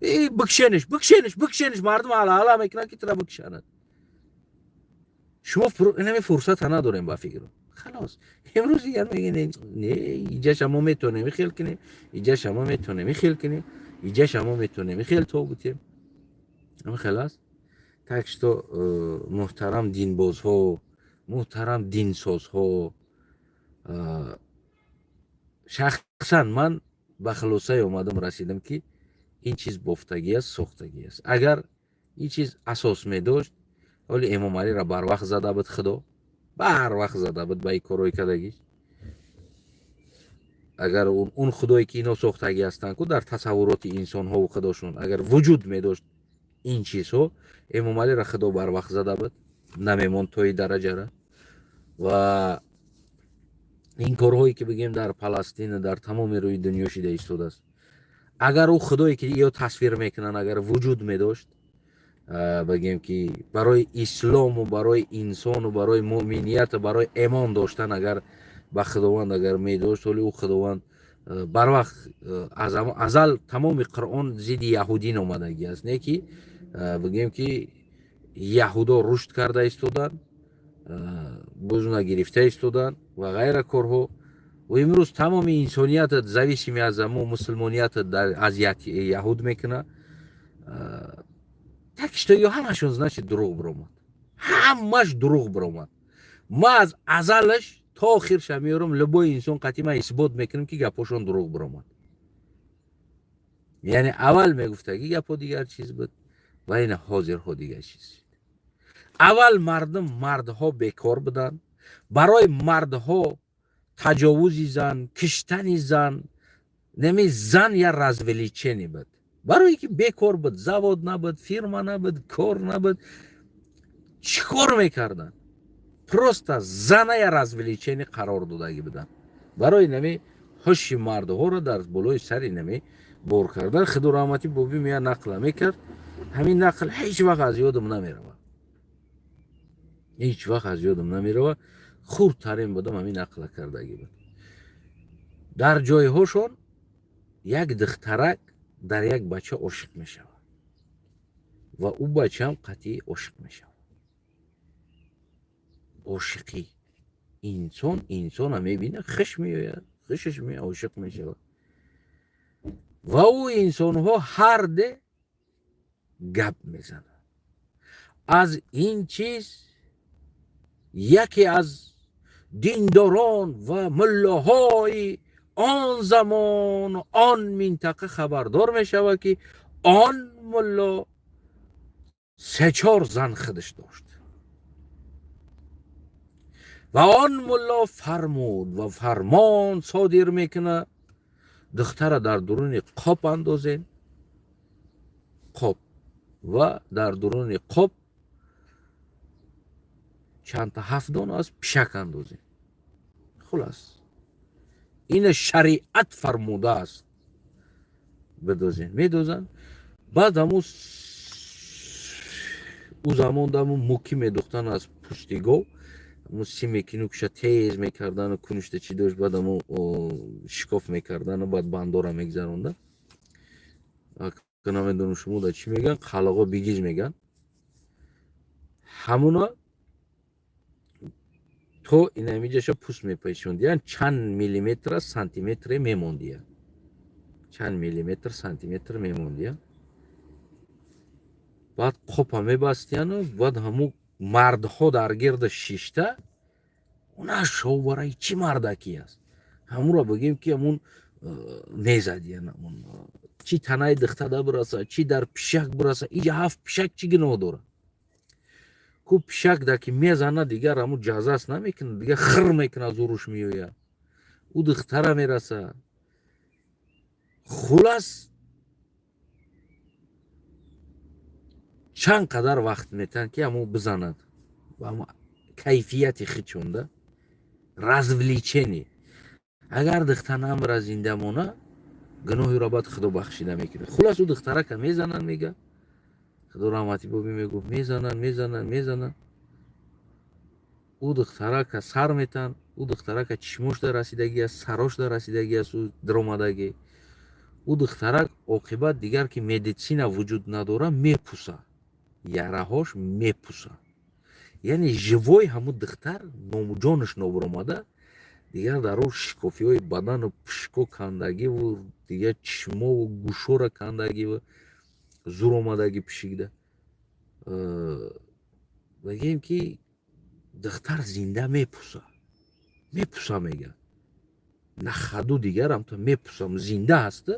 бикшениш, бикшениш, бикшениш, мардум ҳала мекунанд, ки тура бикшанад. Шумо инами фурсата надорем, ба фикру. Халос, имрӯз дигар мегӯем, не, иҷаша мо метавонем ихел кунем, иҷаша мо метавонем ихел кунем, иҷаша мо метавонем ихел то бутем. Ами хел аст. Так что, муҳтарам динбозҳо, муҳтарам динсозҳо, шахсан ман ба хулосае омадам, расидам, ки ин чиз бофтагӣ аст, сохтагӣ аст. Агар ин чиз асос медошт, вале Эмомалиро барвақт зада буд Худо, барвақт зада буд ба ин корҳои кардагиш. Агар он худое, ки ино сохтагӣ ҳастанд ку дар тасаввуроти инсонҳову худошон, агар вуҷуд медошт ин чизҳо, Эмомалиро Худо барвақт зада буд, намемонд то ин дараҷара. Ва ин корҳое, ки бигем, дар Паластина, дар тамоми рӯи дунё шида истодааст, агар ӯ худое, ки ё тасвир мекунанд, агар вуҷуд медошт, бигем, ки барои ислому, барои инсону, барои муъминияту, барои эмон доштан, агар ба Худованд агар медошт, ҳоли ӯ Худованд барвақт аз азал тамоми Қуръон зидди яҳудин омадагӣ аст, не ки бигем, ки яҳудо рушд карда истоданд, бузуна гирифта истоданд ва ғайра корҳо. Ва имрӯз тамоми инсоният зависимый аз амо мусулмоният аз яҳуд мекунад. Так что ё ҳамашон, значит, дурӯғ биромад, ҳамаш дурӯғ биромад. Ма аз азалаш то охирша меёрам, любой инсон қатъи ман исбот мекунам, ки гапҳошон дурӯғ биромад. Яъне аввал мегуфтаги гапҳо дигар чиз буд ва ина ҳозирҳо дигар чиз. Аввал мардум, мардҳо бекор буданд, барои мардҳо таҷовузи зан, киштани зан, неми зан я развлечение буд, барое ки бекор буд, завод набуд, фирма набуд, кор набуд, чӣ кор мекарданд? Просто зана я развлечение қарор додагӣ буданд барои нами ҳуши мардҳоро дар болои сари нами бор кардан. Худо раҳматӣ боби мея нақла мекард, ҳамин нақл ҳеҷ вақт аз ёдам намеравад, ҳеҷ вақт аз ёдам намеравад. Хурдтарин будам, ҳамин нақла кардагӣ буд. Дар ҷойҳошон як духтарак дар як бача ошиқ мешавад ва ӯ бачаам қатъӣ ошиқ мешавад. Ошиқӣ, инсон инсона мебинад, хиш меояд, хишаш меояд, ошиқ мешавад. Ва ӯ инсонҳо ҳарде гап мезанад. Аз ин чиз яке аз диндорон ва муллоҳои он замону он минтақа хабардор мешавад, ки он мулло се-чор зан худаш дошт. Ва он мулло фармуд ва фармон содир мекунад: духтара дар дуруни қоб андозем, қоб, ва дар дуруни қоб. Чандта ҳафт дона аст, пишак андозем. Хулас, ина шариат фармудааст, бидозем. Медозанд. Баъд ҳаму ӯ замон даму мукӣ медухтан аз пӯсти гов, ҳаму симе ки нукша тез мекардану кунушта чӣ дошт, баъд ҳаму шикоф мекардану баъд бандора мегзаронда. Намедонам, шумо да чӣ мегӯянд, қалағо бигиз мегӯянд. Ҳамуна то инамиҷаша пӯст мепешондиянд, чанд миллиметра, сантиметре мемондиянд, чанд миллиметр, сантиметр мемондиянд. Баъд қопа мебастияну баъд ҳаму мардҳо дар гирда шишта, она шовбараи чӣ мардакӣ аст, ҳамуро бигем, ки ҳамун мезадиян. Ҳамун чӣ танаи духтада бираса, чӣ дар пишак бираса. Иҷа ҳафт пишак чӣ гуноҳ дорад? Ку пишак да ки мезана, дигар ҳамун ҷазас намекунад, дигар хир мекунад, зуруш меояд, ӯ духтара мераса. Хулас, чанд қадар вақт метаҳанд, ки ҳамун бизанад кайфияти хичонда, развлечение. Агар духтар намра, зинда мона, гуноҳиро баъд Худо бахшида мекунад. Хулас, ӯ духтарака мезананд, мега, Худо раҳмати боби мегуфт, мезананд, мезананд, мезананд, ӯ духтарака сар метаҳанд. Ӯ духтарака чишмош дар расидагӣ аст, сарош дар расидагӣ аст, ӯ даромадагӣ. Ӯ духтарак оқибат дигар, ки медицина вуҷуд надора, мепуса, яраҳош мепуса, яъне живой ҳамун духтар ҷонаш нобаромада, дигар дар ӯ шикофиҳои бадану пушко кандагиву дигар чишмову гӯшора кандагиву зур омадагӣ пишигда. Мегӯем, ки духтар зинда мепуса, мепуса, мега, на хаду дигарам то мепусам, зинда ҳаста,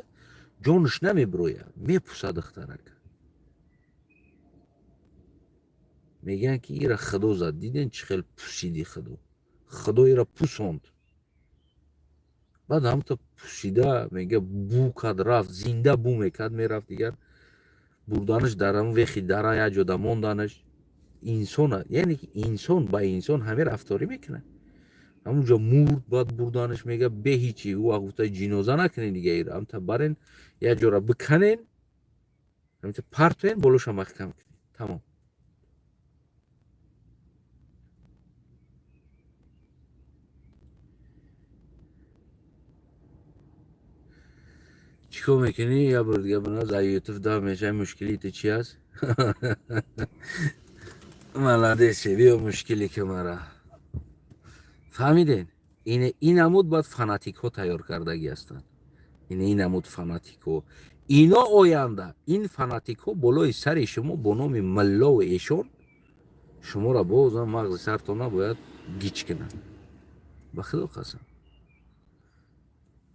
ҷонаш намебирояд, мепуса духтарака. Мегӯянд, ки ира Худо зад. Диден, чӣ хел пусиди Худо? Худо ира пусонд. Баъд ҳамто пусида, мега, бу кард, рафт, зинда бу мекард, мерафт. Дигар бурданаш дар ҳамн вехи дара як ҷода монданаш. Инсона, яъне ки инсон ба инсон ҳамин рафторӣ мекунад. Ҳамунҷо мурд. Баъд бурданаш, мега, бе ҳичи. Ӯ вақт гуфта, ҷиноза накунен дига, ира ҳамта барен, як ҷора биканен, ҳамта партоен, болоша маҳкам кунен, тамом. Чӣ кор мекунӣ? Як бор дига биназ, аз Ютуб да мешавӣ. Мушкили ту чи аст? Молодец, биё, мушкиле ки мара фаҳмиден. Ин амуд баъд фанатикҳо тайёр кардагӣ ҳастанд. Ин амуд фанатикҳо, ино оянда ин фанатикҳо болои сари шумо бо номи миллову эшон шуморо бозам мағзи сартона бояд гич кунанд. Ба Худо қасам,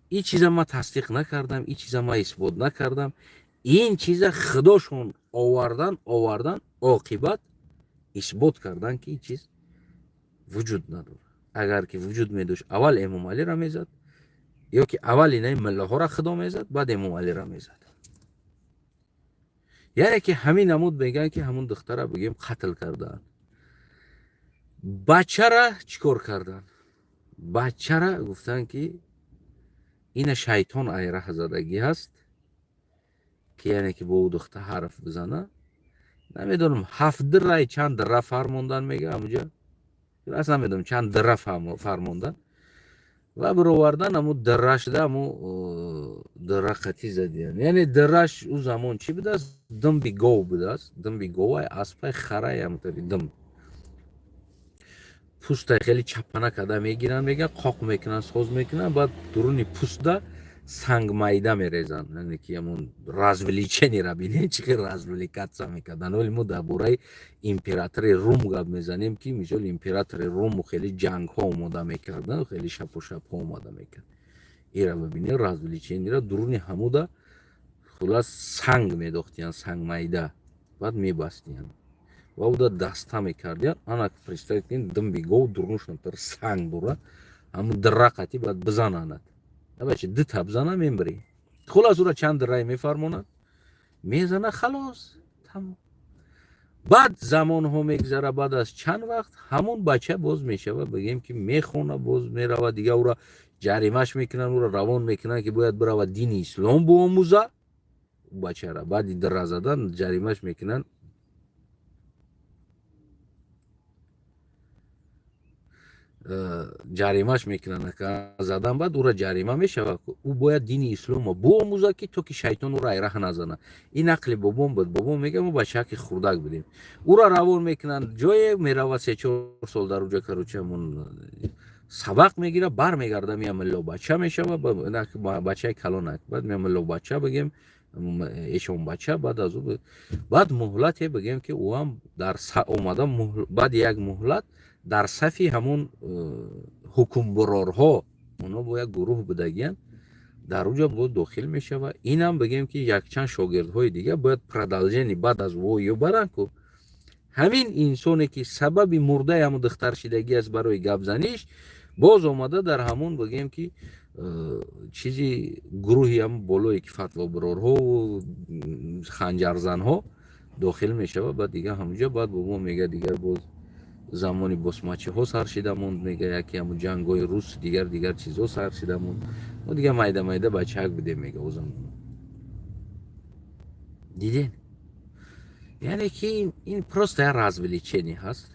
ин чиза ман тасдиқ накардам, ин чиза ман исбот накардам. Ин чиза худошон овардан, овардан, оқибат исбот кардан, ки ин чиз вуҷуд надорад. Агар ки вуҷуд медошт, аввал Эмомалиро мезад ё ки аввал инаи миллаҳоро Худо мезад, баъд Эмомалиро мезад. Яъне ки ҳамин намуд мегӯянд, ки ҳамун духтара, бигӯем, қатл кардаанд. Бачара чӣ кор карданд? Бачара гуфтанд, ки ина шайтон айраҳ задагӣ ҳаст, ки яъне ки бо ӯ духта ҳарф бизана. Намедонам, ҳафт дирай чанд дира фармондан, мега, ҳамуҷа аст, намедонам, чанд дира фармондан ва бировардан. Ҳаму дирашда, ҳаму дира қатӣ задиян. Яъне дираш ӯ замон чӣ будааст? Думби гов будааст, думби говай, аспай, харай, ҳамтари дум. Пӯстай хеле чапана карда мегиранд, мегӯянд, қоқ мекунанд, соз мекунанд, баъд дуруни пӯстда сангмайда мерезанд. Яъне ки ҳамон развлечение ра бинед, чӣ хел развлекаться мекарданд. Вале мо дар бораи императори Рум гап мезанем, ки мисол императори Руму хеле ҷангҳо омода мекарданд, хеле шапу шапҳо омода мекард. Ира бибинед, развлечение ра. Дуруни ҳамуда, хулас, санг медохтиянд, сангмайда, баъд мебастиянд ва уда даста мекардиянд. Ана, представить кунед, думби гов дурунаш санг дора, ҳамун дира қати баъд бизананад. Бача, дута бизана, мембирӣ. Хулас, ура чанд дирай мефармонад, мезана, халос, тамом. Баъд замонҳо мегзара, баъд аз чанд вақт ҳамон бача боз мешава, бигем ки мехона, боз мерава, дига ӯра ҷаримаш мекунанд, ӯра равон мекунанд, ки бояд бирава дини ислом биомӯза. Бачара баъди дира задан ҷаримаш мекунанд, ҷаримаш мекунанд. Задан баъд ӯра ҷарима мешавад, ӯ бояд дини исломро биомӯзад, ки то ки шайтон ӯро айраҳ назанад. Ин ақли бобом буд. Бобом мега, мо бачаки хурдак будем. Ӯра равон мекунанд ҷое, мерава, 3-4 сол дар уҷа, короче, ҳамон сабақ мегирад, бармегарда, мия милло бача мешава, бачаи калонак, баъд мия милло бача, бигем, эшон бача. Баъд аз ӯ баъд муҳлате, бигем ки ӯ дар омада, баъди як муҳлат дар сафи ҳамон ҳукмбурорҳо, онҳо бо як гурӯҳ будагиянд, дар уҷа боз дохил мешава. Инам, бигем ки, якчанд шогирдҳои дига бояд продолжение баъд аз ӯ баранд ку. Ҳамин инсоне ки сабаби мурдаи ҳамун духтаршидагӣ аст барои гапзаниш, боз омада дар ҳамун, бигем ки, чизи гурӯҳи ҳам болое ки фатвобирорҳову ханҷарзанҳо дохил мешава. Баъд дига ҳамуҷа, баъд бобо мега, дигар боз замони босмачиҳо сар шида монд, мега, яке ҳамун ҷангҳои рус, дигар дигар чизҳо сар шида монд. Мо дига майда майда бачаак будем, мега, о замон. Диден, яъне ки ин просто як развлечение ҳаст.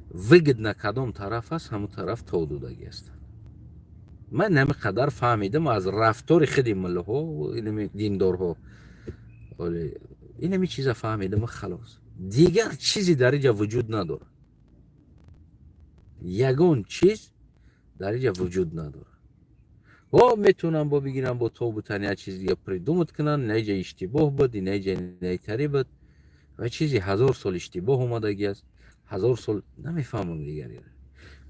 Выгодно кадом тараф аст, ҳамун тараф то додагӣ аст. Ман нами қадар фаҳмидам аз рафтори худи муллоҳо, диндорҳо, инами чиза фаҳмидам, халос. Дигар чизе дар инҷа вуҷуд надорад, ягон чиз дар инҷа вуҷуд надорад. О, метавонам бо бигирам, бо тобу тани як чиз дига придумать кунанд. Наиҷа иштибоҳ буд, инаиҷа наитарӣ буд ва чизи ҳазор сол иштибоҳ омадагӣ аст, ҳазор сол намефаҳмам. Дигаре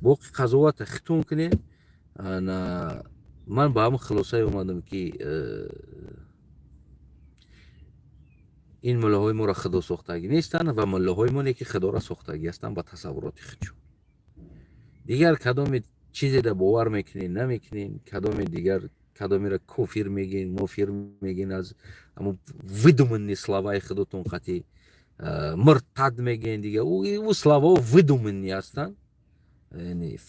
боқи қазовата хитон кунед. Ман ба ҳамн хулосае омадам, ки ин муллоҳои моро худо сохтагӣ нестанд ва муллоҳои мо не ки худоро сохтагӣ ҳастанд ба тасаввуроти худшон. Дигар кадоме чизеда бовар мекунед, намекунед, кадоме дигар кадомеро кофир мегӯен, мофир мегӯен, аз ҳамун выдуманные словаи худотон қатӣ муртад мегӯен, дига ӯ словаҳо выдуманные ҳастанд,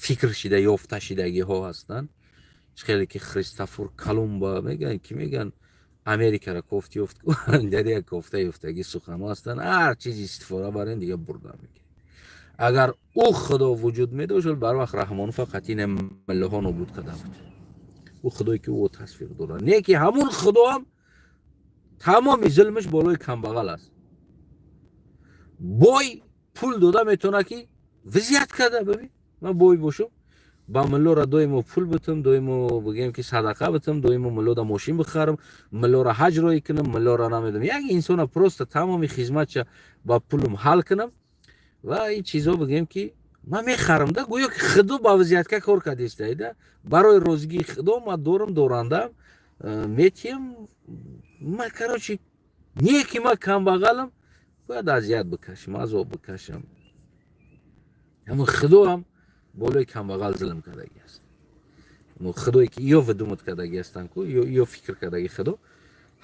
фикр шида ёфта шидагиҳо ҳастанд. Хеле ки Христофор Колумба мегӯянд, ки мегӯянд, Америкаро кофт ёфт, дар як кофта ёфтагӣ суханҳо ҳастанд. Ҳар чиз истифода барен, дига бурда мекунед. Агар ӯ худо вуҷуд медошт, бар вақт Раҳмон фақат ина миллаҳо нобуд карда буд. Ӯ худое ки ӯ тасвир дорад, не ки ҳамун худоам тамоми зулмаш болои камбағал аст. Бой пул дода метавонад, ки вазият карда. Бибин, ман бой бошам, ба миллора доимо пул битам, доимо, бигем ки, садақа битам, доимо миллода мошин бихарам, миллора ҳаҷ роӣ кунам, миллора намедонам, як инсона просто тамоми хизматша ба пулум ҳал кунам ва ин чизо, бигем ки, ман мехарам да, гӯё ки худо ба взятка кор кардистаида. Барои розигии худо ман дорам, дорандам, метиҳам. Ман, короче, не ки ман камбағалам, бояд азият бикашам, азоб бикашам. Ҳамун худоам болои камбағал зулм кардагӣ аст. Худое ки ё выдумать кардагӣ ҳастанд ку, ё фикр кардагӣ, худо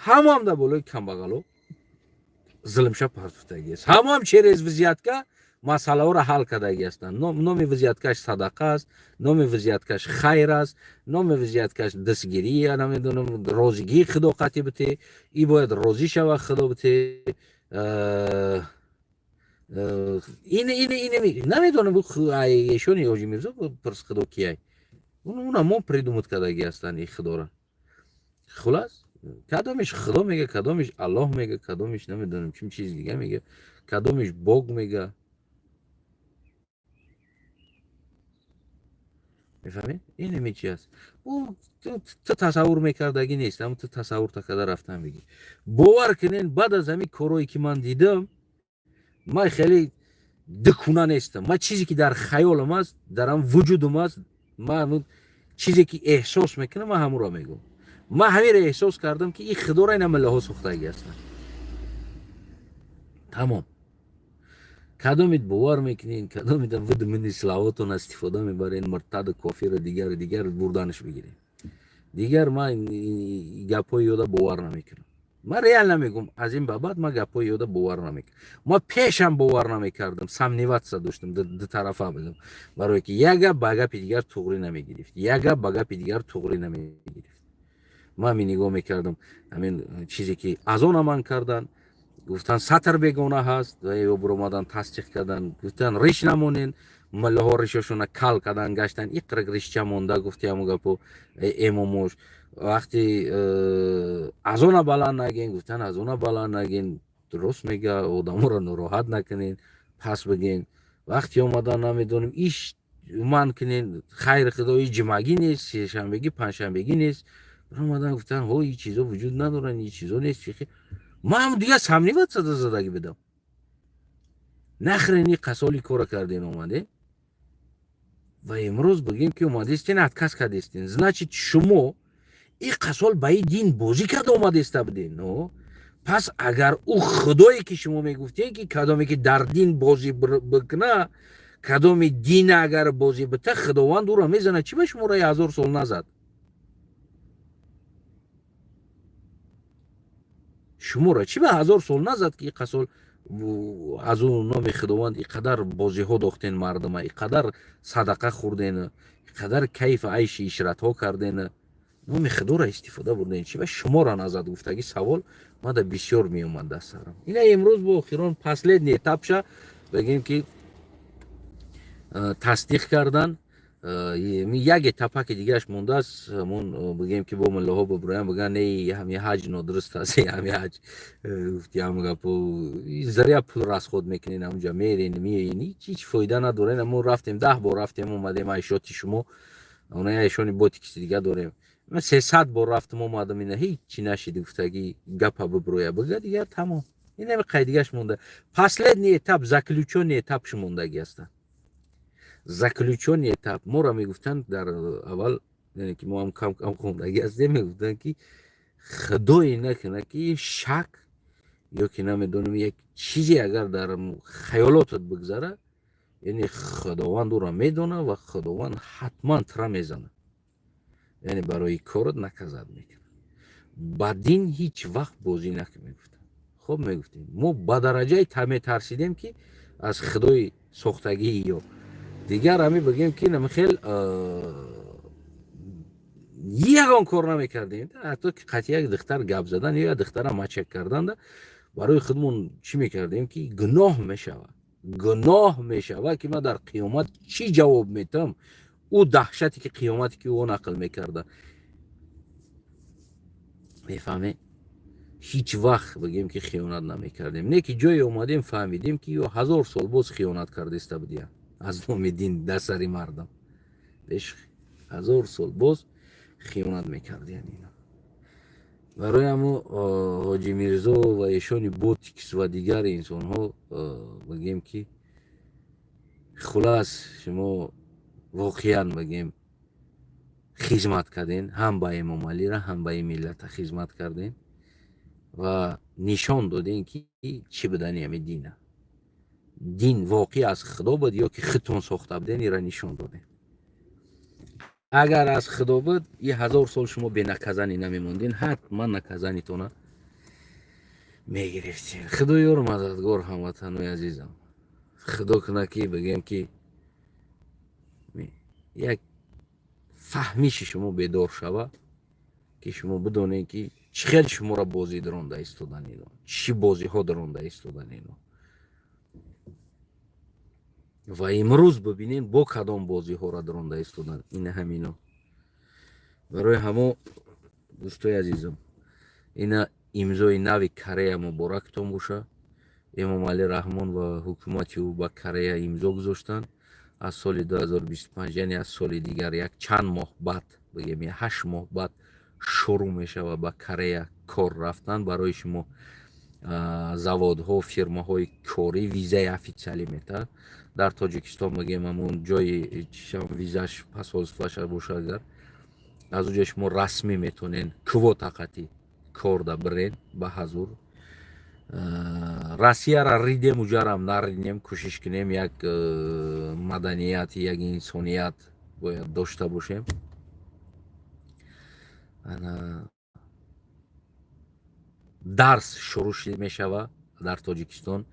ҳамоам дар болои камбағало зулмша партуфтагӣ аст. Ҳамоам через взятка масъалаҳоро ҳал кардагӣ ҳастанд. Номи взяткаш садақа аст, номи взяткаш хайр аст, номи взяткаш дастгирия, намедонам, розигии худо қатъи бите, и бояд розӣ шава худо бите. Ин намедонам, эшони Ҳоҷи Мирзо пурс, худо кияй? Уна мо придумать кардагӣ ҳастанд и худора. Хулас, кадомиш худо мега, кадомиш Аллоҳ мега, кадомиш намедонам чим чиз дига мега, кадомиш бог мега. Мефаҳмед, инами чи аст? Ту тасаввур мекардагӣ нест, ам ту тасаввур такарда рафтан бигӣ. Бовар кунен, баъд аз ҳамин корое ки ман дидам, ман хеле дукуна нестам. Ман чизе ки дар хаёлам аст, дар ам вуҷудам аст, ман чизе ки эҳсос мекунам, ман ҳамонро мегӯм. Ман ҳаминро эҳсос кардам, ки ин худоро ина миллаҳо сохтагӣ ҳастанд. Тамом. Кадомит бовар мекунед, кадомит выдуманные словотон истифода мебарен, муртаду кофиру дигару дигар бурданаш бигирем. Дигар ман гапҳои ёда бовар намекунам. Ман реально мегӯм, аз ин ба баъд ман гапҳои ёда бовар намекардам. Ма пешам бовар намекардам, сомневаться доштам, дутарафа будам, барое ки як гап ба гапи дигар туғрӣ намегирифт, як гап ба гапи дигар туғрӣ намегирифт. Ман ми нигоҳ мекардам, ҳамин чизе ки азона ман кардан, гуфтан, сатр бегона ҳаст ва ё буромадан тасдиқ кардан, гуфтан, риш намонен. Муллаҳо ришошона кал кардан гаштан, иқрак ришча монда, гуфти ҳамун гапо эмомош. Вақти азона баланд наген, гуфтан, азона баланд наген, дуруст мега, одаморо нороҳат накунен, пас биген. Вақти омадан, намедонем, иш ман кунен, хайри худо, ҷимагӣ нест, сешанбегӣ, панҷшанбегӣ нест. Омадан гуфтан, ҳо, ин чизо вуҷуд надоранд, ин чизо нест. Ман дигар сомневаться задагӣ будам. Нахрен қасоли кора карден, омаде ва имрӯз бигем, ки омадестен, отказ кардестен. Значит, шумо ин қасол ба ин дин бозӣ карда омадеста буден. Пас агар ӯ худое, ки шумо мегуфтем, ки кадоме ки дар дин бозӣ бикуна, кадоми дин агар бозӣ бита, худованд ӯро мезанад, чӣ ба шуморо 1000 сол назад? Шуморо чӣ ба 1000 сол назад, ки қасол аз ӯ номи худованд ин қадар бозиҳо дохтен мардума, ин қадар садақа хӯрден, ин қадар кайфу айши ишратҳо карден, номи худоро истифода бурден, чӣ ба шуморо назад? Гуфтаги савол мада бисёр меомад дар сарам. Ина имрӯз бо охирон, последний этап ша бигем, ки тасдиқ кардан, як этапаки дигараш мондааст. Ҳамон бигем, ки бо муллоҳо бибироям, бигӯянд, не, ҳами ҳаҷ нодуруст аст, ҳами ҳаҷ, гуфти ҳам гапо, заря пул расход мекунен, ҳамунҷа мерен, меоен, ҳеҷ фоида надорен. Мо рафтем, 10 бор рафтем, омадем, айшоти шумо она айшони ботикси дига дорем. Ман 300 бор рафтам, омадам, ина ҳеҷ нашид, гуфтаги гапа бибироя, бига, дигар тамом. Инами қайдигаш монда, последний этап, заключённый этап ш мондагӣ ҳастанд. Заключённый этап моро мегуфтанд дар аввал, яъне ки мо ҳам кам кам хондагӣ ҳастем, мегуфтанд, ки худое накунад, ки шак ё ки намедонам, як чизе агар дар хаёлотат бигзара, яъне худованд ӯро медонад ва худованд ҳатман тира мезанад, яъне барои корот наказать мекунад. Ба дин ҳеҷ вақт бозӣ накун, мегуфтанд. Хоб, мегуфтем, мо ба дараҷаи метарсидем, ки аз худои сохтагии ё дигар ҳами бигем, ки намихел ягон кор намекардем. Ҳатто ки қатъи як духтар гап задан ё як духтара мачак карданда барои худмон чӣ мекардем, ки гуноҳ мешавад, гуноҳ мешавад, ки ман дар қиёмат чӣ ҷавоб метам? Ӯ даҳшате, ки қиёмате, ки ӯ нақл мекарда, мефаҳме, ҳеҷ вақт бигем, ки хиёнат намекардем. Не ки ҷое омадем, фаҳмидем, ки ё 1000 сол боз хиёнат кардеста будия аз номи дин дар сари мардам. Беш 1000 сол боз хиёнат мекардиян ино. Барои ҳамо ҳоҷи Мирзо ва эшони ботикс ва дигар инсонҳо бигем, ки хулас, шумо воқеан, бигем, хизмат карден, ҳам ба Эмомалира, ҳам ба ин миллата хизмат карден ва нишон додем, ки чӣ будани ҳами дина. Дин воқеъ аз худо буд ё ки худтон сохта буден, ира нишон додем. Агар аз худо буд, и 1000 сол шумо бе наказание намемондин, ҳатман наказание тона мегирифтем. Худо ёру мададгор, ҳамватанои азизам. Худо кунад, ки бигем, ки як фаҳмиши шумо бедор шава, ки шумо бидонед, ки чӣ хел шуморо бозӣ даронда истодан ино, чӣ бозиҳо даронда истодан ино. Ва имрӯз бибинед, бо кадом бозиҳоро даронда истодан ина ҳамино. Барои ҳамо, дӯстои азизам, ина имзои нави Корея муборактон боша. Эмомалӣ Раҳмон ва ҳукумати ӯ ба Корея имзо гузоштанд. Аз соли 2025, яъне аз соли дигар, як чанд моҳ баъд, бигем, 8 моҳ баъд шурӯъ мешавад ба Корея кор рафтан барои шумо. Заводҳо, фирмаҳои корӣ визаи официалӣ метаҳад. Дар Тоҷикистон, бигем, ҳамон ҷои визаш, посольство ша боша, агар аз он ҷо шумо расмӣ метонен квота қатӣ корда бирен ба ҳазур. Россияра ридем, уҷарам наринем, кӯшиш кунем, як маданият, як инсоният бояд дошта бошем. Ана. Дарс шурӯъ мешава дар Тоҷикистон.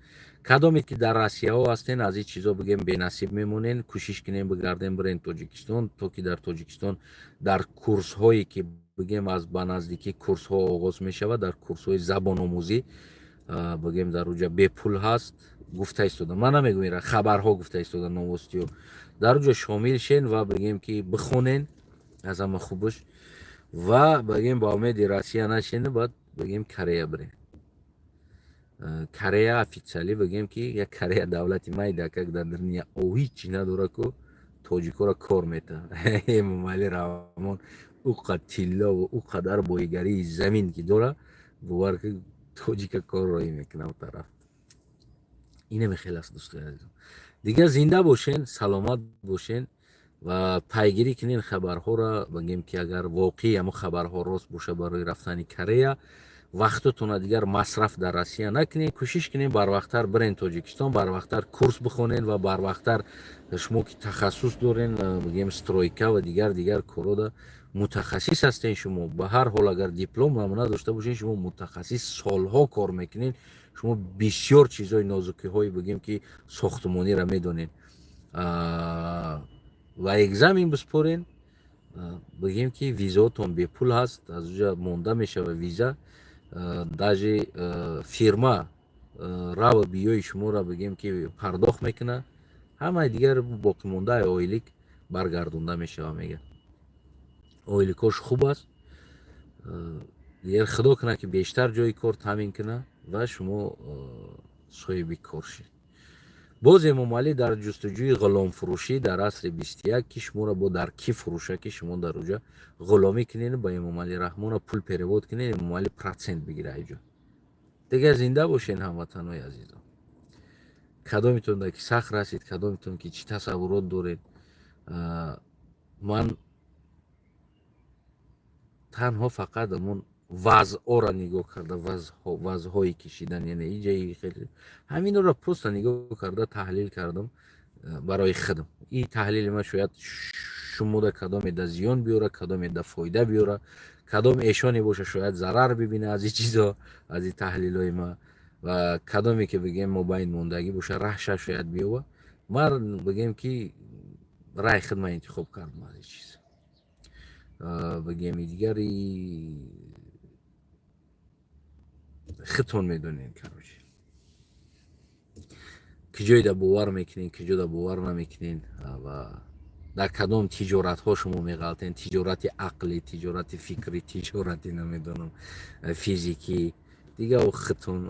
Кадоме ки дар Россияҳо ҳастен, аз ин чизо, бигем, бенасиб мемонен. Кӯшиш кунем, бигардем, бирен Тоҷикистон, то ки дар Тоҷикистон дар курсҳое ки, бигем, аз ба наздикӣ курсҳо оғоз мешавад, дар курсҳои забономӯзӣ, бигем, дар уҷа бепул ҳаст, гуфта истода. Ман намегӯм, ира хабарҳо гуфта истода, новостиҳо. Дар уҷа шомил шен ва, бигем, ки бихонен, аз ҳама хубаш. Ва, бигем, ба умеди Россия нашена, баъд, бигем, Корея бирем. Корея официально, бигем, ки як Корея давлати майда, как дар дунё ҳичи надора ку, тоҷикоро кор мета. Эмомалӣ Раҳмон ӯ қад тиллову ӯ қадар боигарии замин ки дора, бовар ки, тоҷика кор роҳӣ мекунам тараф. Инаме хеле аст, дӯстои азизом. Дигар зинда бошен, саломат бошен ва пайгирӣ кунен хабарҳоро. Бигем, ки агар воқеӣ ҳамо хабарҳо рост боша, барои рафтани Корея вақтотона дигар масраф дар Россия накунед. Кӯшиш кунед, барвақттар бирен Тоҷикистон, барвақттар курс бихонед ва барвақттар, шумо ки тахассус дорен, бигем, стройка ва дигар дигар корода мутахассис ҳастен шумо. Ба ҳар ҳол, агар диплом надошта бошед, шумо мутахассис, солҳо кор мекунед, шумо бисёр чизҳои нозукиҳои, бигем, ки сохтмониро медонед ва экзамен биспорен. Бигем, ки визаотон бепул ҳаст, аз уҷа монда мешава виза. Даже фирма рава биёи шуморо, бигем, ки пардохт мекунад. Ҳамаи дигар боқимондаи ойлик баргардонда мешава, мега. Ойликош хуб аст. Дигар худо кунад, ки бештар ҷои кор таъмин кунад ва шумо соҳиби кор шед. Боз Эмомалӣ дар ҷустуҷӯи ғуломфурӯшӣ дар асри 21, ки шуморо бо дар кӣ фурӯша, ки шумо дар уҷа ғуломӣ кунед, ба Эмомалӣ Раҳмона пул перевод кунед, Эмомалӣ процент бигира айҷо. Дигар зинда бошен, ҳамватанои азизом. Кадомитон ки сахт расид, кадомитон ки чӣ тасаввурот доред, ман танҳо фақат ҳамон вазъҳоро нигоҳ карда, вазъҳои кишидан, яъне иҷаи хеле ҳаминро просто нигоҳ карда таҳлил кардам барои худам. Ин таҳлили ман шояд шумода кадоме да зиён биёра, кадоме да фоида биёра, кадом эшоне боша, шояд зарар бибина аз ин чизо, аз ин таҳлилҳои ман, ва кадоме ки, бигем, мобайн мондагӣ боша, раҳша шояд биёва. Ман, бигем, ки раи худма интихоб кардам аз ин чиз. Бигем, дигари худтон медонед, короче, киҷоида бовар мекунед, киҷода бовар намекунед ва дар кадом тиҷоратҳо шумо меғалтед: тиҷорати ақлӣ, тиҷорати фикрӣ, тиҷорати, намедонам, физикӣ. Дигар худтон,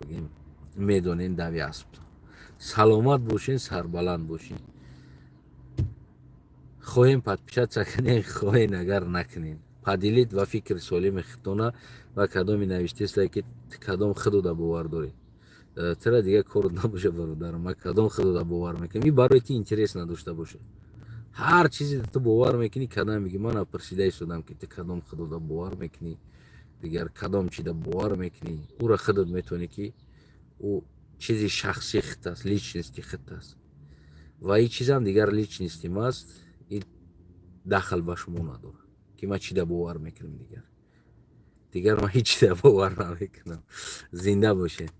бигем, медонед дави асбтон. Саломат бошен, сарбаланд бошен. Хоҳем, подписаться кунед, хоҳем, агар накунед, поделить ва фикри солими худтона. Ва кадоме навиштеста, ки кадом худода бовар доред, тира дигар кор набоша, бародарам. Ма кадом худода бовар мекунам, ин барои ти интерес надошта боша. Ҳар чизе ту бовар мекунӣ, кадам меги. Ман пурсида истодам, ки ту кадом худода бовар мекунӣ, дигар кадом чида бовар мекунӣ, ӯра худат метавонӣ, ки ӯ чизи шахсии худ аст, личности худ аст. Ва ин чизам дигар личности маст, ин дахл ба шумо надорад, ки ман чида бовар мекунам. Дигар ман ҳеҷ чида бовар намекунам. Зинда бошед.